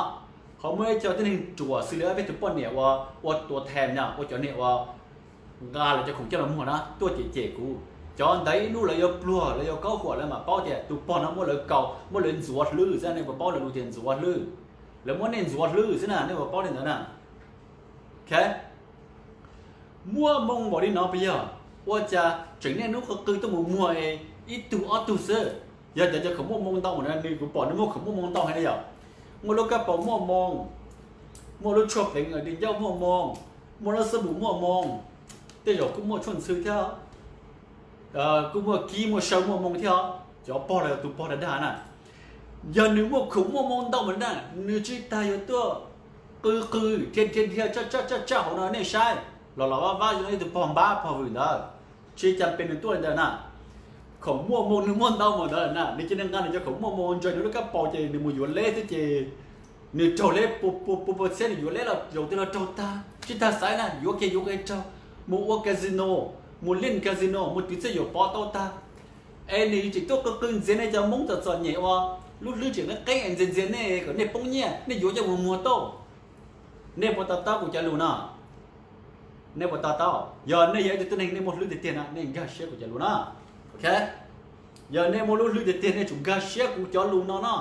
Ho muaj ib co tib neeg ruam xws li peb tus poj niam uas ua tua thas no, ua cov niam uas nqa lawv cov khoom coj los muag na tuaj cem cem kuv. Cov ntawd ib hnub lawv yuav pluag, lawv yuav kaub huam, lawv mam paub tias tus pog no muab lawv kaus, muab lawv ntxuav hlwb xwb, nej puas paub lawv lus tias ntxuav hlwb? Lawv muab nej ntxuav hlwb xwb na, nej puas paub li ntawd na? Muaj moo npaum li no puas yog? Ua cas tseem niaj hnub qw qw tuaj mus muag es ib tug ob tug xwb? Yog cov cov khoom muaj moo ntau mas na, nws kuv pom nws muaj khoom muaj moo ntau heev li yom. Muaj lub kab paus muaj moo, muaj lub tshuaj pleev di ncauj muaj moo, muaj lub xab npum muaj moo, tej zaum kuj muaj tshuaj ntxhw thiab, kuj muaj kib muaj saw muaj moo thiab. Cov pog los tus pog dag dag na, yog nws muaj khoom muaj moo ntau mas na, nws tsis tas yuav tuaj qw qw dhia dhia dhia tsaj tsaj tsaj hauv no nej saib, los los vaj vaj zoo li tus pog npab pog vwm ntawd. Tsis cas pes nws tuaj li ntawd na. Khoom muaj moo nws muaj ntau mas ntawd na, nws cia li nqa nws cov khoom muaj moo ntsaws nws lub kab paus ces nws mus yuav leb xwb ces nws raug leb pua pua pua txhiab, nws yuav leb los zaum twg los raug tag, tsis tas xaiv na, yuav kiag yuav kiag raug, mus ua casino, mus lij casino, mus twv txiaj yuam pov tau tag. Es nws tseem tuaj qw qw ntxias nej cov Hmoob txom txom nyem ua lub hlwb tseem qeeb qeeb es ntxias ntxias nej kom nej poob nyiaj, nej yuav coj mus muag tau. Nej puas to taub kuv cov lus no? Nej puas to taub? Yog nej yog ib tug tib neeg nej muaj hlwb tiag tiag no nej nkag siab kuv cov lus no. Ok, yog nej muaj lub hlwb tiag tiag nej tsum nkag siab kuv cov lus no no.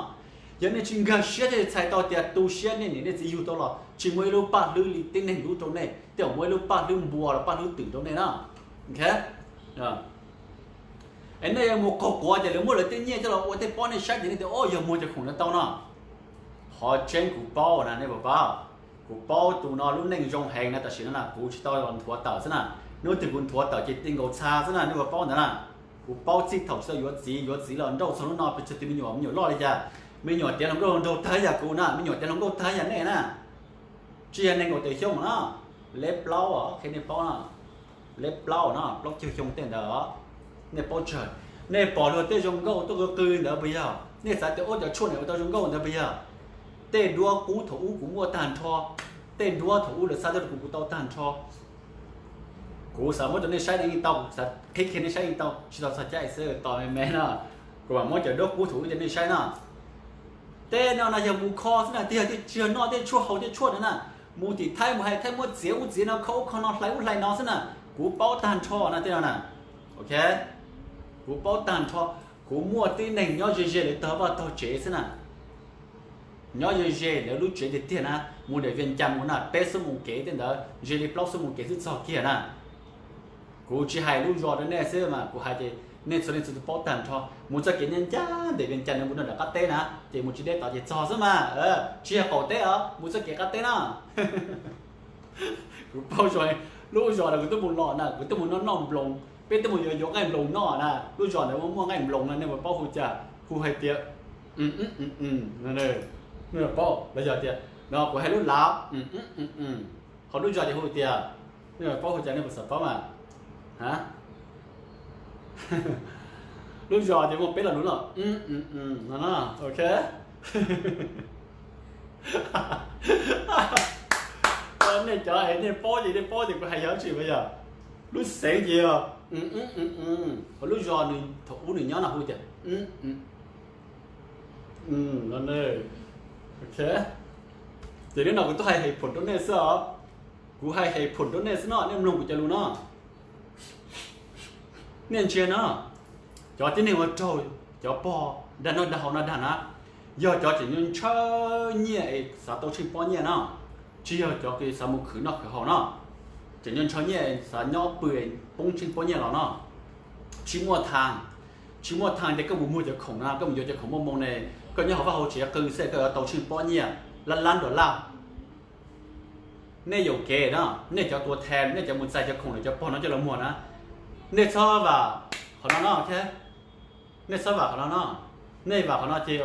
Yog nej tsis nkag siab thiaj li txhais tau tias tu siab nej niam nej txiv yug tau los tsis muaj ib lub paj hlwb li tib neeg lub rau nej, tej zaum muaj ib lub paj hlwb npua los paj hlwb twm rau nej na. Ok, es nej yuav mus qaug quav ces lawv muab lawv tej nyiaj coj los ua tej pob nej saib ces nej tias o yog muag cov khoom no tau no. Qhov tseeb kuv paub na nej puas paub? Kuv paub tus no lub neej zoo heev na, tam sim no na kuv tsis tau los nthuav tawm xwb na. Hnub twg kuv nthuav tawm ces ti nkaus txha xwb na, nej puas paub ntawd na? Kuv paub txij thaum tsis tau yuav txiv, yuav txiv los nrauj txog hnub no pes tsawg tus me nyuam, me nyuam loj li cas, me nyuam tiav hluas nkauj nraug tag yam kuv na, me nyuam tiav hluas nkauj tag yam nej na. Tsis yog nees nkaum tawm xyoo na, leb plaub os, qhia nej paub na, leb plaub na, plaub caug xyoo tej ntawd os. Nej paub tsawg? Nej pom luag tej zoo nkauj tuaj qw qw ntawd puas yog? Nej xav tias ua cov tshuaj ntawd ua tau zoo nkauj ntawd puas yog? Tej duab qub thaum ub kuv muaj tag nrho, tej duab thaum ub lawv xa tuaj rau kuv kuv tau tag nrho. Kuv xav muab rau nej saib, nej yeej tau, kuv xav qhib kiag nej saib yeej tau, tsis tau txog caij xwb, tos me me no. Kuv mam muab cov duab qub thaum ub rau nej saib no. Tej no na yog mus kho xwb na, tej yog tsis yog noj tej tshuaj haus tej tshuaj no na. Mus tim Thaib mus hais Thaib muab txiav ub txiav no, kho ub kho no, hlais ub hlais no xwb na. Kuv paub tag nrho na tej no na. Ok, kuv paub tag nrho. Kuv muaj tib neeg nyob ze ze lawv tog vaj tog tsev xwb na. Nyob ze ze lawv lub tsev tiag tiag na, mus ntawm Vias Cas mus na peb xuab moos kev tej ntawd, ze li plaub xuab moos kev xwb txog kiag na. Kuv tsis hais lub zos rau nej xwb mas kuv hais ces nej txhua leej txhua tus paub tag nrho. Mus txoj kev ncaj ncaj ntawm Vias Cas mus rau nram qab teb na, ces mus tsis deb tod ces txog xwb mas, tsis yog qaum teb os, mus txoj kev qab teb na. Kuv paub zoo, lub zos ntawd kuv twb mus los na, kuv twb mus noj noj nploos, peb twb mus yuav yuav nqaij nploos noj na, lub zos ntawd muaj muaj nqaij nploos na, nej puas paub hu cas? Hu hais tias, nej puas paub los yog tias, no kuv hais lub lav, ho lub zos ces hu tias, nej puas paub hu cas, nej puas xav paub mas? Lub zos ces muaj peb lo lus no, no, ok. Nej cov es nej paub ces nej paub ces kuv hais yog tsis puas yog? Lub xeev ces yog, ho lub zos nws thaum ub nws nyob no hu tias, no, ok. Ces hnub no kuv tuaj hais hev phoom rau nej xwb os. Kuv hais hev phoom rau nej xwb no, nej mloog kuv cov lus no. Nej ntsia no, cov tib neeg uas raug cov pog dag noj dag haus no dag na, yog cov tseem ntshaw ntshaw nyiaj es xav tau tsheej pob nyiaj no, tsis yog cov xav mus khwv noj khwv haus no. Tseem ntshaw ntshaw nyiaj xav nyob pw poob tsheej pob nyiaj los no. Tsis muaj thaaj, tsis muaj thaaj ces koj mus muag cov khoom na, koj mus yuav cov khoom muaj moo ne, koj nyob hauv vaj hauv tsev qw xwb koj yuav tau tsheej pob nyiaj lab lab dollar. Nej yuam kev no, nej cov tua thas, nej cov mus txais cov khoom ntawm cov pog no coj los muag na, nej txhob vam qhov no no, nej txhob vam qhov no no, nej vam qhov no ces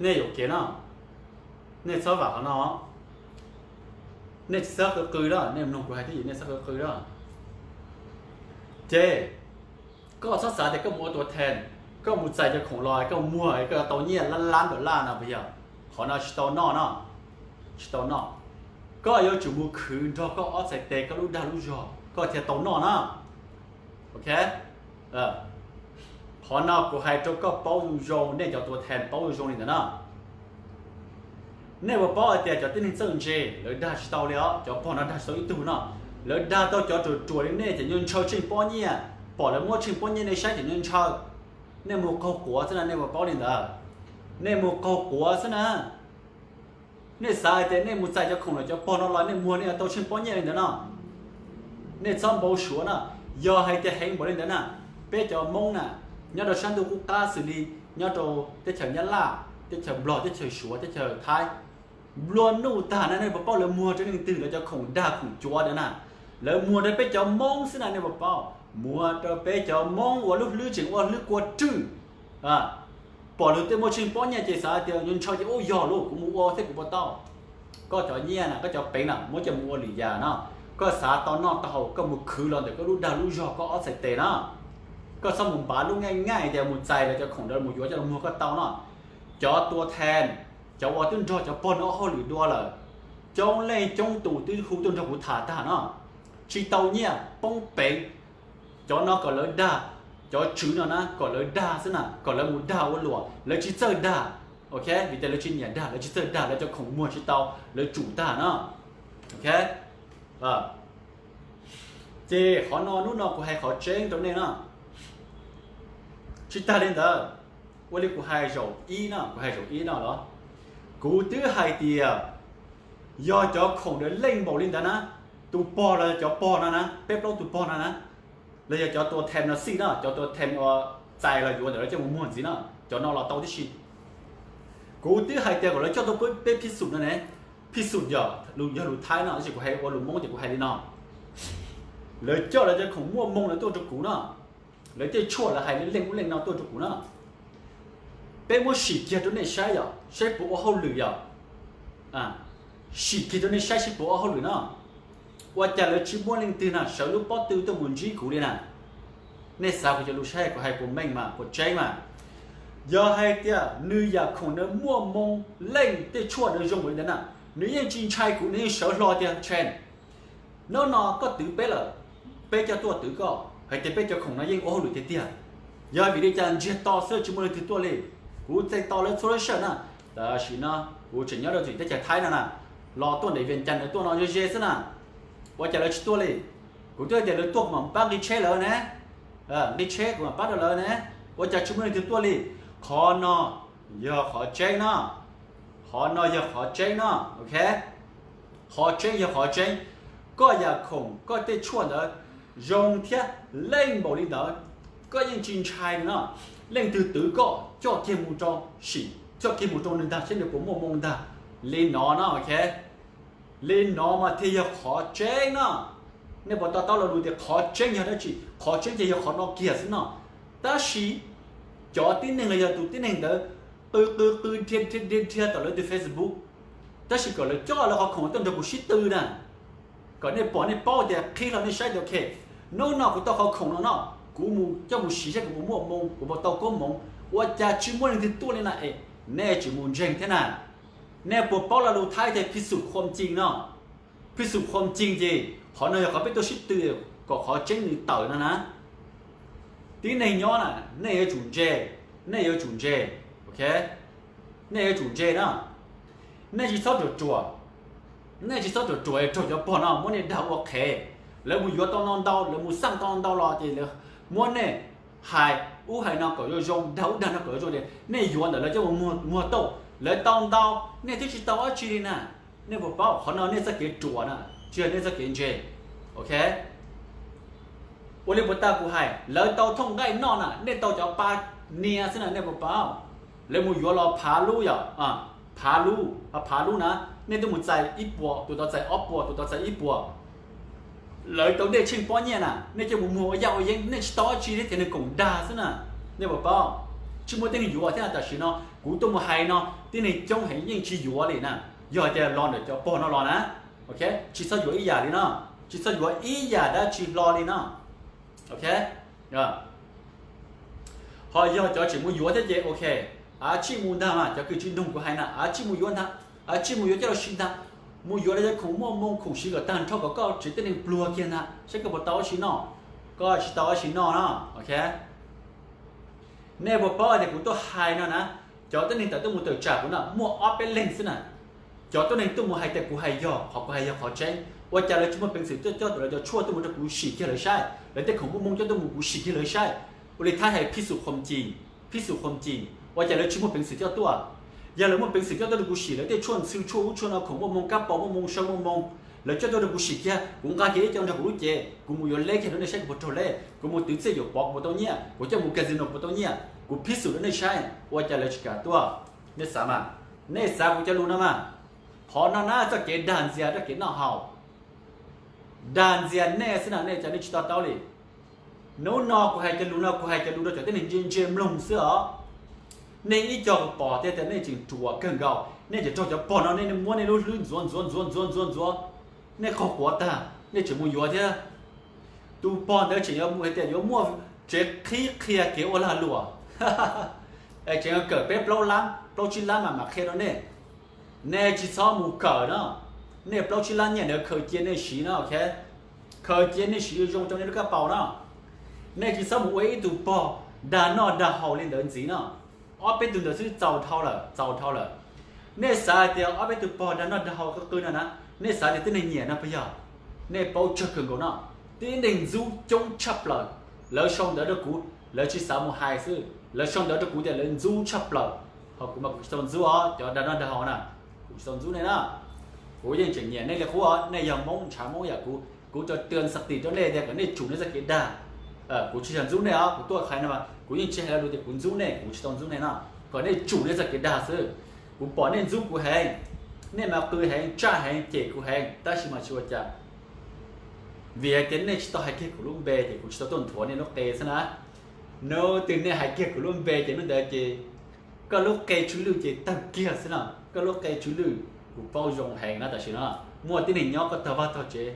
nej yuam kev no, nej txhob vam qhov no. Nej tsis txhob qw qw na, nej mloog kuv hais twb yog nej txhob qw qw na. Ces koj txhob xav tias koj mus ua tua thas, koj mus txais cov khoom los koj muag koj yuav tau nyiaj lab lab dollar no puas yog? Qhov no tsis tau noj no, tsis tau noj. Koj yuav tsum mus khwv nrog koj ob txhais tes koj lub dag lub zog koj thiaj tau noj na. Ok, qhov no kuv hais rau koj paub zoo zoo, nej cov tua thas paub zoo zoo li ntawd na. Nej puas paub hais tias cov tib neeg txawj ntse lawv dag tsis tau li os, cov pog no dag tsis tau ib tug no, lawv dag tau cov ruam ruam li nej ces nyuag ntshaw tsheej pob nyiaj, pom lawv muab tsheej pob nyiaj nej saib ces nyuag ntshaw. Nej mus qaug quav xwb na, nej puas paub li ntawd? Nej mus qaug quav xwb na. Nej xav hais tias nej mus txais cov khoom los cov pog no los nej muag nej yuav tau tsheej pob nyiaj li ntawd no? Nej txhob npau suav no. Yog hais tias heev npaum li ntawd na, peb cov Hmoob na, nyob rau sab ntuj qub qab xws li nyob rau teb chaws Nyab Laj, teb chaws Nplog, teb chaws Suav, teb chaws Thaib, nplua nuj tag na, nej puas paub lawv muag rau leej twg lawv cov khoom dag khoom cuav ntawd na? Lawv muag rau peb cov Hmoob xwb na, nej puas paub? Muag rau peb cov Hmoob uas lub hlwb tseem ua hlwb kua rwj. Pom luag tej muaj tsheej pob nyiaj ces xav tias nyuag ntshaw ces ub yog lauj, kuv mus ua thiab kuv puas tau. Koj cov nyiaj na, koj cov peev na, muab coj mus ua lwm yam no. Koj xav tau noj tau haus koj mus khwv los ntawm koj lub dag lub zog koj ob txhais tes na. Koj txhob mus npav lub nqaij nqaij tias mus txais lawv cov khoom ntawd mus yuav coj los muag koj tau no. Cov tua thees, cov uas twb nrog cov pog no ua hauj lwm dua lawm, coob leej coob tus twb hu tuaj nrog kuv tham tag no, tsis tau nyiaj poob peev. Cov no kom lawv dag, cov tswv no na kom lawv dag xwb na, kom lawv mus dag ua luam, lawv tsis txawj dag. Ok, vim tias lawv tsis nyiam dag, lawv tsis txawj dag, lawv cov khoom muag tsis tau, lawv tsum tag no. Ok, ces qhov no hnub no kuv hais qhov tseeb rau nej no. Tsis tag li ntawd, ua li kuv hais zaum ib no, kuv hais zaum ib no los, kuv twb hais tias yog cov khoom ntawd leej npaum li ntawd na, tus pog los cov pog no na, peb plaub tus pog no na, los yog cov tua them no xij no, cov tua them uas txais los yuav ntawm lawv coj mus muag ntxiv no, cov no los tau tib si. Kuv twb hais tias kom lawv coj tuaj peb phij xum no ne, phij xum yog, yog lus Thaib no, tab sis kuv hais ua lus Hmoob ces kuv hais li no. Lawv coj lawv cov khoom muaj moo lawv tuaj rau kuv no, lawv tej tshuaj lawv hais leej ub leej no tuaj rau kuv no. Peb muab sim kiag rau nej saib yom, saib puas ua hauj lwm yom. Sim kiag rau nej saib saib puas ua hauj lwm no. Ua cas lawv tsis muaj leej twg na sawv lub pob tw tuaj mus ntsib kuv li na? Nej xav kuv cov lus saib kuv hais puas meej mas puas tseeb mas? Yog hais tias nws yam khoom nws muaj moo leej tej tshuaj nws zoo npaum li ntawd na, nws yeej tsis ntshai kuv, nws yeej sawv hlo tias Tshee, hnub no koj twv peb lawm, peb coj tuaj twv koj hais tias peb cov khoom no yeej ua hauj lwm tiag tiag. Yog vim li cas ntsiag to xwb tsis muaj leej twg tuaj li? Kuv txais tos lawv txhua lub sij hawm na, tam sim no kuv tseem nyob rau tim teb chaws Thaib no na, los tuaj nram Vias Cas ntawd tuaj no ze ze xwb na. Ua cas lawv tsis tuaj li? Kuv twb hais tias lawv tuaj kuv mam pab nqi tsheb lawv ne, nqi tsheb kuv mam pab rau lawv ne. Ua cas tsis muaj leej twg tuaj li? Qhov no yog qhov tseeb no, qhov no yog qhov tseeb no, ok. Qhov tseeb yog qhov tseeb, koj yam khoom koj tej tshuaj ntawd zoo thiab leej npaum li ntawd, koj yeej tsis ntshai li no. Leej twg twv koj coj kiag mus rau sim, coj kiag mus rau nws ntag saib nws puas muaj moo ntag. Li no no, ok. Li no mas thiaj yog qhov tseeb no. Nej puas to taub lo lus tias qhov tseeb yog dab tsi? Qhov tseeb ces yog qhov no kiag xwb no. Tab sis cov tib neeg los yog tus tib neeg ntawd qw qw qw dhia dhia dhia dhia tom lawv tus Facebook, tab sis kom lawv coj lawv qhov khoom tuaj nrog kuv sib tw na, kom nej pom nej paub tias qhib hlo nej saib tias ok, hnub no kuv tau qhov khoom no no, kuv mus coj mus siv saib kuv puas muaj moo, kuv puas tau koob hmoov. Ua cas tsis muaj leej twg tuaj li na es nej tseem mus ntseeg thiab na? Nej puas paub lo lus Thaib tias พิสูจน์ความจริง no? พิสูจน์ความจริง ces qhov no yog qhov peb tuaj sib tw kom qhov tseeb nws tawm no na. Tib neeg nyob na, nej yuav tsum ntse, nej yuav tsum ntse, ok. Nej yuav tsum ntse na. Nej tsis txhob ruam ruam, nej tsis txhob ruam ruam raug cov pog no muab nej dag ua qhev. Lawv mus yuav tau no ntau, lawv mus xaj tau no ntau los ces lawv muab nej hais ub hais no kom zoo zoo, dag ub dag no kom zoo zoo tias nej yuav ntawm lawv coj mus muag tauj, lawv tau ntau, nej twb tsis tau dab tsi li na. Nej puas paub qhov no nej txoj kev ruam na, tsis yog nej txoj kev ntse, ok. Ua li puas tas kuv hais, lawv tau thooj nqaij noj na, nej tau cov pa nia xwb na, nej puas paub? Lawv mus yuav los phav lub yom, phav lub, phav lub na, nej twb mus txais ib puas, tus tau txais ob puas, tus tau txais ib puas. Lawv tau dej tsheej pob nyiaj na, nej coj mus muag ua yaj ua yeeb, nej tsis tau dab tsi thiab ces nws koom dag xwb na. Nej puas paub? Tsis muaj tib neeg yuav thiab na, tam sim no kuv tuaj mus hais no tib neeg coob heev yeej tsis yuav li na. Yog hais tias los ntawm cov pog no los na, ok, tsis txhob yuav ib yam li no, tsis txhob yuav ib yam dab tsi hlo li no, ok. Ho yog cov tseem mus yuav thiab ces ok, av tsij mus ntag mas, cov kws tsis nug kuv hais na, av tsij mus yuav ntag, av tsij mus yuav coj los siv ntag. Mus yuav los yog khoom muaj moo khoom siv kom tag nrho kom koj tsev tib neeg pluag kiag ntag saib koj puas tau dab tsi noj. Koj tsis tau dab tsi noj no, ok. Nej puas paub tias kuv tuaj hais no na, cov tib neeg tawm tuaj mus tawm tsam kuv no muaj ob peb leeg xwb na. Cov tuab neeg tuaj mus hais tias kuv hais yog, qhov kuv hais yog qhov tseeb, ua cas lawv tsis muaj peev xwm tuaj coj lawv cov tshuaj tuaj mus rau kuv sim kiag lawv saib? Lawv tej khoom muaj moo coj tuaj mus kuv sim kiag lawv saib. Ua li thaib hais phij xum qhom cim, phij xum qhom cim, ua cas lawv tsis muaj peev xwm coj tuaj? Yog lawv muaj peev xwm coj tuaj rau kuv sim lawv tej tshuaj ntxhw tshuaj ub tshuaj no, khoom muaj moo, kab paus muaj moo, saw muaj moo, lawv coj tuaj rau kuv sim kiag, kuv nqa kiag ib co nrog kuv lub cev, kuv mus yuav leb kiag rau nej saib kuv puas raug leb, kuv mus twv txiaj yuam pov kuv puas tau nyiaj, kuv coj mus casino kuv puas tau nyiaj, kuv phij xum rau nej saib, ua cas lawv tsis kam tuaj? Nej xav mas, nej xav kuv cov lus no mas. Qhov no na txoj kev dag ntxias txoj kev noj haus, dag ntxias nej xwb na, nej cov nej tsis to taub li. Hnub no kuv hais cov lus no kuv hais cov lus rau cov tib neeg ntse ntse mloog xwb os. Nej ib co kuv pom tias nej tseem ruam kawg nkaus, nej tseem raug cov pog no nej muab nej lub hlwb ntxuav ntxuav ntxuav ntxuav ntxuav ntxuav, nej qaug quav tag nej tseem mus yuav thiab. Tus pog ntawd tseem yuav mus hais tias yuav muaj tsev qhib qhia kev ua lag luam, es tseem yuav kawm peb plaub lab plaub tsib lab mas mam qhia rau nej. Nej tsis txhob mus kawm no, nej plaub tsib lab nyiaj ntawd khaws cia nej siv no, ok, khaws cia nej siv zoo rau nej lub kab paus no. Nej tsis txhob mus ua ib tug pog dag noj dag haus li ntawd ntxiv no. Ob peb tug ntawd xwb txaus dhau lawm, txaus dhau lawm. Nej xav hais tias ob peb tug pog dag noj dag haus qw qw no na, nej xav tias tib neeg nyiam no puas yog? Nej paub tsawg kawg nkaus no, tib neeg ntxub coob tshaj plaws. Lawv sau ntawv rau kuv, lawv tsis xav mus hais xwb, lawv sau ntawv rau kuv tias lawv ntxub tshaj plaws. Ho kuv mas kuv tsis tau ntxub os, cov dag noj dag haus na, kuv tsis tau ntxub nej na. Kuv yeej tseem nyiam nej li qub os, nej yog Hmoob ntshav Hmoob yam kuv, kuv tau tw xas tis rau nej tias kom nej tsum nej txoj kev dag. Kuv tsis yog ntxub nej os, kuv tuaj hais no mas kuv yeej tsis hais lo lus tias kuv ntxub nej, kuv tsis tau ntxub nej no, kom nej tsum nej txoj kev dag xwb. Kuv pom nej ntxub kuv heev, nej mas qw heev, tsaj heev, cem kuv heev, tab sis mas tsis ua cas, vim hais tias nej tsis tau hais kiag kuv lub npe ces kuv tsis tau tuaj nthuav nej lub qe xwb na. Hnub twg nej hais kiag kuv lub npe ces hnub ntawd ces koj lub qe tsw lwj ces tawg kiag xwb no. Koj lub qe tsw lwj, kuv paub zoo heev na. Tam sim no muaj tib neeg nyob koj tog vaj tog tsev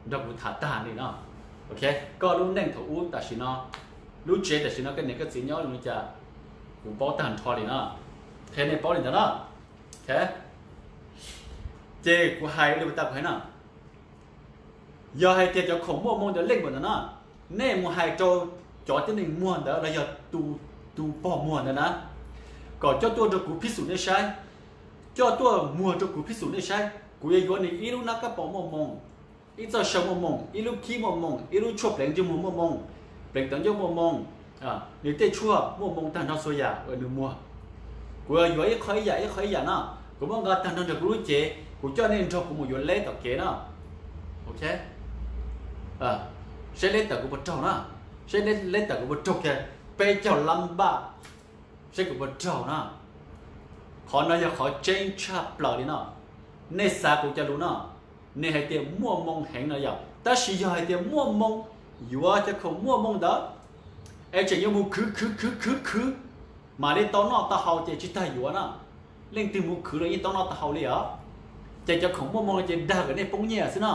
nrog kuv tham tag li no. Ok, koj lub neej thaum ub tam sim no, lub tsev tam sim no koj niam koj txiv nyob zoo li cas, kuv paub tag nrho li no. Qhia nej paub li ntawd no. Ok, ces kuv hais li uas tas kuv hais no, yog hais tias cov khoom muaj moo ntawd leej npaum ntawd no, nej mus hais rau cov tib neeg muag ntawd los yog tus pog muag ntawd na, kom coj tuaj rau kuv phij xum nej saib, coj tuaj muag rau kuv phij xum nej saib, kuv yuav yuav nws ib lub nab kab paus muaj moo, ib txoj saw muaj moo, ib lub khib muaj moo, ib lub tshuaj pleev ntsej muag muaj moo, pleev tawv ncauj muaj moo, nws tej tshuaj muaj moo tag nrho txhua yam uas nws muag. Kuv yuav ib qho ib yam ib qho ib yam no, kuv muab nqa tag nrho nrog kuv lub cev, kuv coj nej nrog kuv mus yuav leb tom kev no. Ok, saib leb tawm kuv puas raug na, saib leb tawm kuv puas raug kiag peb caug lab npaj, saib kuv puas raug na. Qhov no yog qhov tseeb tshaj plaws li no. Nej xav kuv cov lus no, nej hais tias muaj moo heev no yog, tab sis yog hais tias muaj moo, yuav cov khoom muaj moo ntawd es tseem yuav mus khwv khwv khwv khwv khwv mam li tau noj tau haus ces tsis tas yuav na. Leej twg mus khwv los yeej tau noj tau haus li os. Ces cov khoom muaj moo ces dag kom nej poob nyiaj xwb no.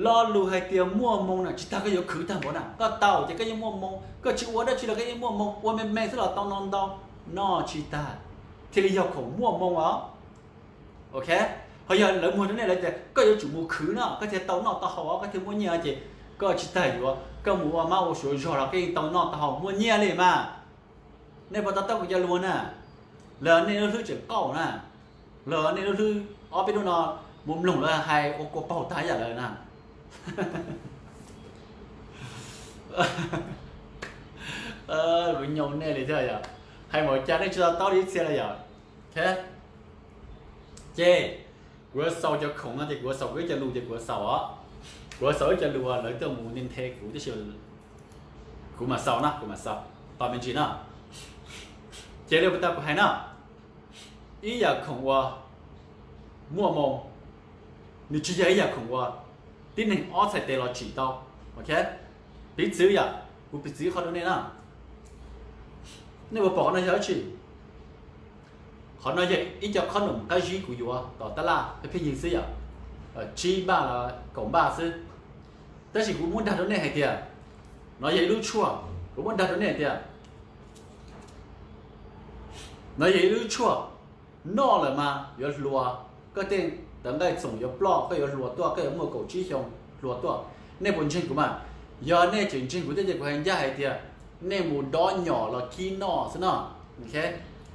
Lo lus hais tias muaj moo na tsis tas koj yuav khwv tag npaum na, koj tau ces koj yeej muaj moo, koj tsis ua dab tsi los koj yeej muaj moo, ua me me xwb los tau no ntau, noj tsis tas, thiaj li yog khoom muaj moo os. Ok, ho yog lawv muag rau nej lawv tias koj yuav tsum mus khwv no koj thiaj tau noj tau haus os, koj thiaj muaj nyiaj os, ces koj tsis tas yuav, koj mus ua mab ua suav zog los koj yeej tau noj tau haus muaj nyiaj li mas. Nej puas to taub kuv cov lus na? Los nej lub hlwb tseem qaug na, los nej lub hlwb, ob peb hnub no mus mloog lawv hais ua kua paug tag yam lawm na. Kuv nyoo nej li thiab yom, hais npaum cas nej tsis to taub li ib txhia li yom. Ces kuv yuav xaus cov khoom no ces kuv yuav xaus kuv ib co lus ces kuv yuav xaus os. Kuv yuav xaus ib co lus uas lawv tuaj mus nthe kuv tib si, kuv mam xaus na, kuv mam xaus tos me ntsis na. Ces li uas tau kuv hais no, ib yam khoom uas muaj moo, nws tsis yog ib yam khoom uas tib neeg ob txhais tes los tsim tau. Ok, piv txwv yom, kuv piv txwv qhov rau nej na. Nej puas pom qhov no yog dab tsi? Qhov no yog ib co khob noom qab zib kuv yuav tom tab laj pheej pheej yig xwb yom, tsib npaj los kaum npaj xwb. Tab sis kuv muab dag rau nej hais tias no yog ib lub tshuaj, kuv muab dag rau nej hais tias no yog ib lub tshuaj, noj lawm mas yuav hluas, koj tej tawv nqaij txoom yuav ploj, koj yuav hluas tuaj, koj yuav muaj kaum tsib xyoo hluas tuaj. Nej puas ntseeg kuv mas? Yog nej tseem ntseeg kuv thiab ces kuv hais ncaj hais tias nej mus dob nyom los khib noj xwb no.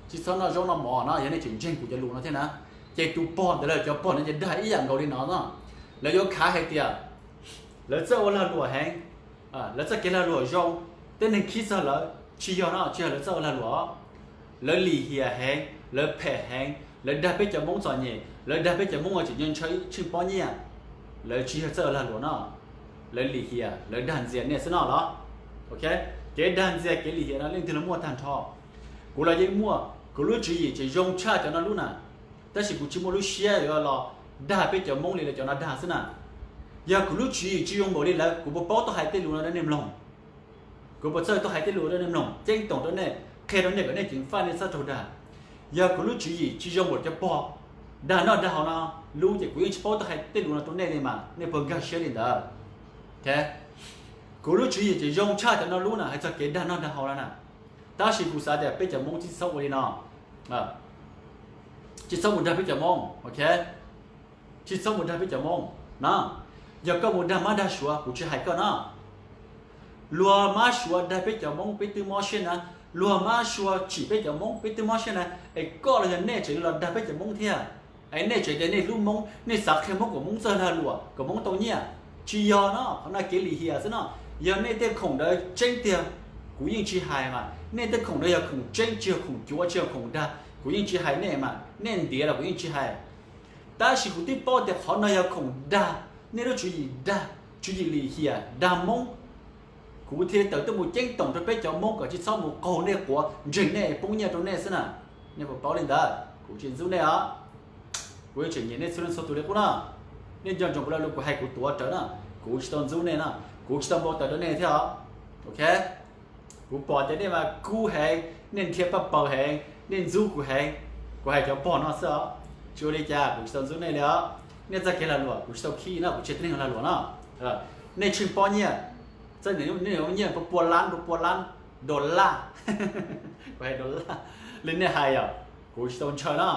Tsis txhob noj zaub noj mov no, yog nej tseem ntseeg kuv cov lus no thiab na. Ces tus pog ntawd los cov pog no ces dag ib yam nkaus li no no. Lawv yuav khav hais tias lawv txawj ua lag luam heev, lawv txoj kev lag luam zoo, tej neeg khib txog lawv. Tsis yog no, tsis yog lawv txawj ua lag luam. Lawv lim hiam heev, lawv phem heev, lawv dag peb cov Hmoob txom nyem, lawv dag peb cov Hmoob tseem ntshaw tsheej pob nyiaj. Lawv tsis yog txawj ua lag luam no, lawv lim hiam, lawv dag ntxias nej xwb no los. Kev dag ntxias, kev lim hiam no leej twg los muaj tag nrho. Kuv los yeej muaj, kuv lub tswv yim tseem zoo tshaj cov no lub na. Tab sis kuv tsis muaj lub siab yuav los dag peb cov Hmoob li lawv cov no dag xwb na. Yog kuv lub tswv yim tsis zoo npaum li lawv, kuv puas paub tuaj hais tej lus no rau nej mloog? Kuv puas txawj tuaj hais tej lus rau nej mloog, ceeb toom rau nej, qhia rau nej kom nej ceev faj, nej txhob raug dag? Yog kuv lub tswv yim tsis zoo npaum cov pog dag noj dag haus no lub ces kuv yeej tsis paub tuaj hais tej lus no rau nej li mas, nej puas nkag siab li ntawd? Kuv lub tswv yim tseem zoo tshaj cov no lub na, hais txog kev dag noj dag haus no na. Tab sis kuv xav tias peb cov Hmoob tsis txhob ua li no, tsis txhob mus dag peb cov Hmoob, ok? Tsis txhob mus dag peb cov Hmoob na. Yog koj mus dag mab dag suav, kuv tsis hais koj na. Luag mab suav dag peb cov Hmoob peb twb mob siab na. Luag mab suav tsim peb cov Hmoob peb twb mob siab na, es koj los yog nej tseem los dag peb cov Hmoob thiab. Es nej tseem tias nej hlub Hmoob, nej xav qhia Hmoob kom Hmoob txawj lag luam, kom Hmoob tau nyiaj. Tsis yog no, qhov no kev lim hiam xwb no. Yog nej tej khoom ntawd tseeb tiag, kuv yeej tsis hais mas. Nej tej khoom ntawd yog khoom tseeb, tsis yog khoom cuav, tsis yog khoom dag, kuv yeej tsis hais nej mas. Nej ntiav los kuv yeej tsis hais. Tab sis kuv twb paub tias qhov no yog khoom dag, nej lub tswv yim dag, tswv yim lim hiam dag Hmoob. Kuv thiaj tawm tuaj mus ceeb toom rau peb cov Hmoob kom tsis txhob mus qaug nej quav, ntseeg nej, poob nyiaj rau nej xwb na. Nej puas paub li ntawd? Kuv tsis ntxub nej os. Kuv yeej tseem nyiam nej txhua leej txhua tus li qub na. Nej nco ntsoov kuv lo lus kuv hais kuv tuav rawv na, kuv tsis tau ntxub nej na, kuv tsis tau npau taws rau nej thiab os. Ok, kuv pom tias nej mas kub heev, nej nrhiav paj paws heev, nej ntxub kuv heev. Kuv hais cov pog no xwb os, tsis ua li cas, kuv tsis tau ntxub nej li os. Nej txoj kev lag luam kuv tsis tau khib no, kuv tsis yog tib neeg lag luam no. Nej tsheej pob nyiaj, nej nyiaj pua pua lab, pua pua lab dollar, kuv hais dollar li nej hais yom, kuv tsis tau ntshaw na.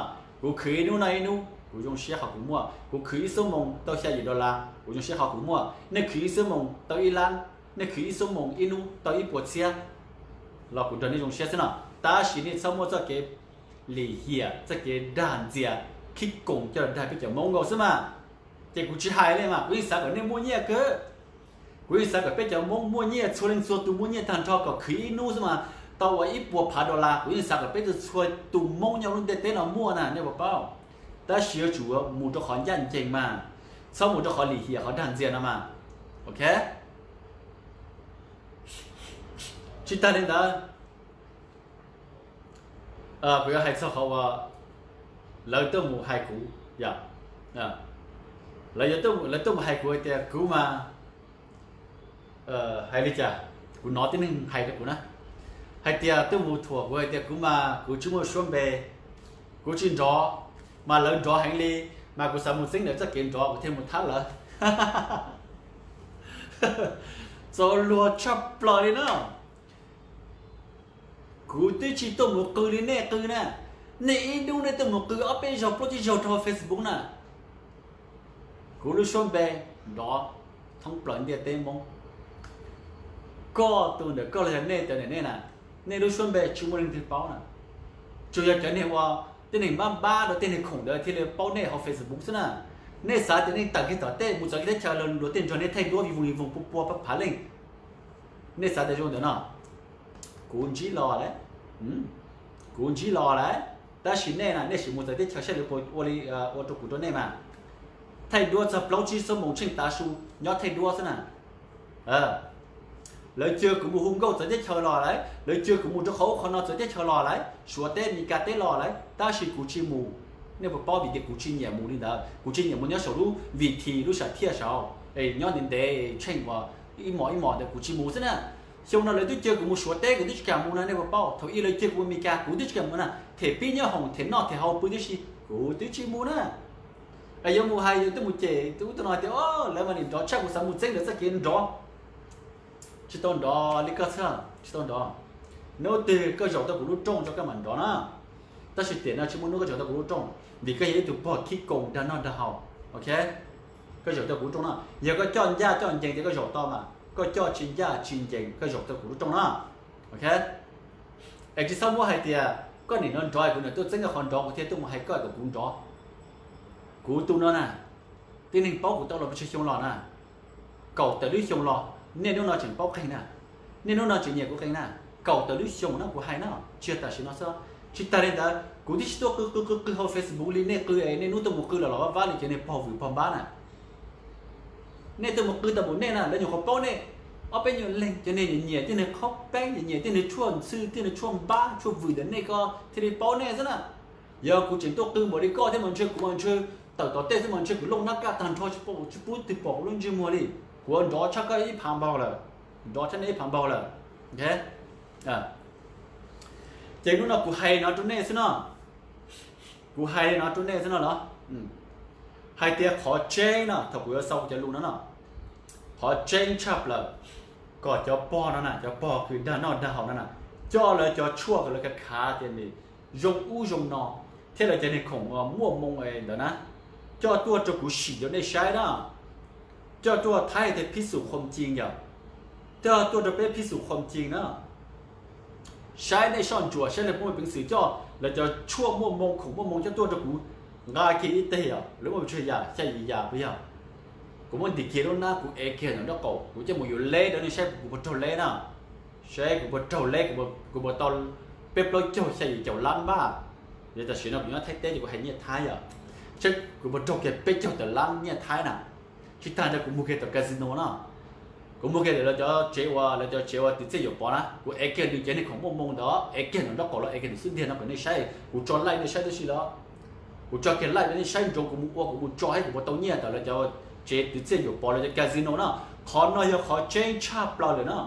Kuv khwv ib hnub noj ib hnub, kuv zoo siab qhov kuv muaj. Kuv khwv ib xuab moos tau xya yim dollar, kuv zoo siab qhov kuv muaj. Nej khwv ib xuab moos tau ib lab, nej khwv ib xuab moos ib hnub tau ib puas txhiab los kuv nrog nej zoo siab xwb no. Tab sis nej txhob muaj txoj kev lim hiam, txoj kev dag ntxias, khib koos coj los dag peb cov Hmoob nkaus xwb mas. Ces kuv tsis hais li mas, kuv yeej xav kom nej muaj nyiaj kawg. Kuv yeej xav kom peb cov Hmoob muaj nyiaj, txhua leej txhua tus muaj nyiaj tag nrho, kom khwv ib hnub xwb mas tau ua ib puas phav dollar. Kuv yeej xav kom peb txhua tus Hmoob nyob lub ntiaj teb no muaj na, nej puas paub? Tab sis yuav tsum mus rau qhov ncaj ncees mas, txhob mus rau qhov lim hiam, qhov dag ntxias no mas. Ok, tsis tag li ntawd, kuv yuav hais txog qhov uas lawv tuaj mus hais kuv, lawv tuaj mus hais kuv hais tias kuv mas, hais li cas, kuv hnov tib neeg hais rau kuv na, hais tias tuaj mus thuam kuv hais tias kuv mas kuv tsis muaj suab npe, kuv tsis nrov, mas lawv nrov heev li, mas kuv xav mus txeeb lawv txoj kev nrov kuv thiaj mus thab lawv. Txaus luag tshaj plaws li na. Kuv twb tsis tuaj mus qw li nej qw na. Nej ib hnub nej tuaj mus qw ob peb zaug plaub tsib zaug rau Facebook na. Kuv lub suab npe nrov thoob plaws ntiaj teb Hmoob. Koj tus ntawm koj los yog nej tus ntawm nej na, nej lub suab npe tsis muaj leej twg paub na. Tsuas yog cov neeg ua, tej neeg npab npab rau tej neeg khoom ntawd thiaj li paub nej hauv Facebook xwb na. Nej xav tias nej tawm kiag tom tej mus txawv kiag teb chaws los luag tej nrog nej thaij duab vij voog vij voog pua pua phav leej. Nej xav tias zoo ntawm no, kuv ntsib los lawm, kuv ntsib los lawm. Tab sis nej na, nej sim mus txawv teb chaws saib lawv puas ua li, ua rau kuv rau nej mas. Thaij duab txog plaub tsib xuab moos tsheej tav su, nyob thaij duab xwb na. Lawv cia kuv mus hu nkauj txawv teb chaws los lawm, lawv cia kuv mus rau qhov ub qhov no txawv teb chaws los lawm, Suav teb Meskas teb los lawm, tab sis kuv tsis mus. Nej puas paub? Vim tias kuv tsis nyiam mus li ntawd, kuv tsis nyiam mus nyob saum lub vim this lub sam thiaj saud, nyob ntev ntev tsheej uas ib mos ib mos ntawd kuv tsis mus xwb na. Xyoo no lawv twb cia kuv mus Suav teb kuv twb tsis kam mus na, nej puas paub? Thaum ub lawv cia kuv mus Meskas kuv twb tsis kam mus na, them pib nyob hoom them noj them haus pw tib si, kuv twb tsis mus na. Yuav mus hais yuav tuaj mus cem tus ub tus no tias, o, lawv mas nim nrov tshaj, kuv xav mus txeeb lawv txoj kev nrov. Tsis tau nrov li koj xwb, tsis tau nrov. Hnub twg koj zaum tau kuv lub rooj tso koj mam nrov na. Tab sis tiam no tsis muaj hnub koj zaum tau kuv lub rooj, vim koj yog ib tug pog khib koos dag noj dag haus. Ok, koj zaum tau kuv lub rooj no, yog koj coj ncaj coj ncees tias koj zaum tau mas, koj coj tsis ncaj tsis ncees koj zaum tau kuv lub rooj na. Ok, es tsis txhob muab hais tias koj nim no nrov kuv niam tuaj txeeb koj qhov nrov kuv thiaj tuaj mus hais koj kom kuv nrov. Kuv tus no na, tib neeg paub kuv tau los pes tsawg xyoo los na, kaum tawm lub xyoo los, nej hnub no tseem paub qeeg na, nej hnub no tseem nyiam kuv qeeg na, kaum tawm lub xyoo no kuv hais no, tsis yog tam sim no xwb. Tsis tas li ntawd kuv twb tsis tuaj qw qw qw qw hauv Facebook li nej qw es nej hnub tuaj mus qw los los vaj vab li cov niag pog vwm pog npab na. Nej tuaj mus qw tau npaum nej na, lawv nyuam qhuav paub nej ob peb nyuag leeg, cov niag nyiam nyiam tej niag qhaub peeb, nyiam nyiam tej niag tshuaj ntxhw, tej niag tshuaj npab tshuaj vwm ntawm nej ko thiaj li paub nej xwb na. Yog kuv tseem tuaj qw npaum li koj thiab mas ntshe kuv mas ntshe tawm tom tej xwb mas ntshe kuv looj nab kaj tag nrho tsis pub twg pom kuv lub ntsej muag li. Kuv ua nrov tshaj koj ib phav npaug lawm, nrov tshaj nej ib phav npaug lawm. Ces hnub no kuv hais no rau nej xwb no, kuv hais li no rau nej xwb no los, hais tias qhov tseeb no thaum kuv yuav xaus kuv cov lus no no, qhov tseeb tshaj plaws kom cov pog no na, cov pog kws dag noj dag haus no na, coj lawv cov tshuaj kom lawv khav khav tias nws zoo ub zoo no, thiab lawv cov niag khoom muaj moo ntawd na, coj tuaj rau kuv sim rau nej saib na. Coj tuaj thaib tias phij xum qhuam cing yom, coj tuaj rau peb phij xum qhuam cing na. Saib nej soj ntsuam saib lawv muaj peev xwm coj lawv cov tshuaj muaj moo khoom muaj moo coj tuaj rau kuv nqa kiag ib teg os, lawv muaj pes tsawg yam xya yim yam puas yog? Kuv muab ntim kiag lub hnab kuv ev kiag ntawm nraub qaum kuv coj mus yuav leb rau nej saib kuv puas raug leb na. Saib kuv puas raug leb, kuv puas tau peb plaub caug xya yim caum lab npab. Yog tam sim no kuv nyob Thaib teb ces kuv hais nyiaj Thaib yom, saib kuv puas raug kiag peb caug tawm lab nyiaj Thaib na. Tsis tas ntawd kuv muag kiag tom casino na, kuv muag kiag ntawm lawv cov tsev uas lawv cov tsev uas twv txiaj yuam pov na, kuv ev kiag nws cov niag khoom muaj moo ntawd, ev kiag ntawm nraub qaum los ev kiag ntawm xub ntiag no kom nej saib, kuv tso laij nej saib tib si los, kuv tso kiag laij rau nej saib ntsoov kuv mus ua kuv mus tso thiab kuv puas tau nyiaj ntawm lawv cov tsev twv txiaj yuam pov lawv cov casino na. Qhov no yog qhov tseeb tshaj plaws lawm na.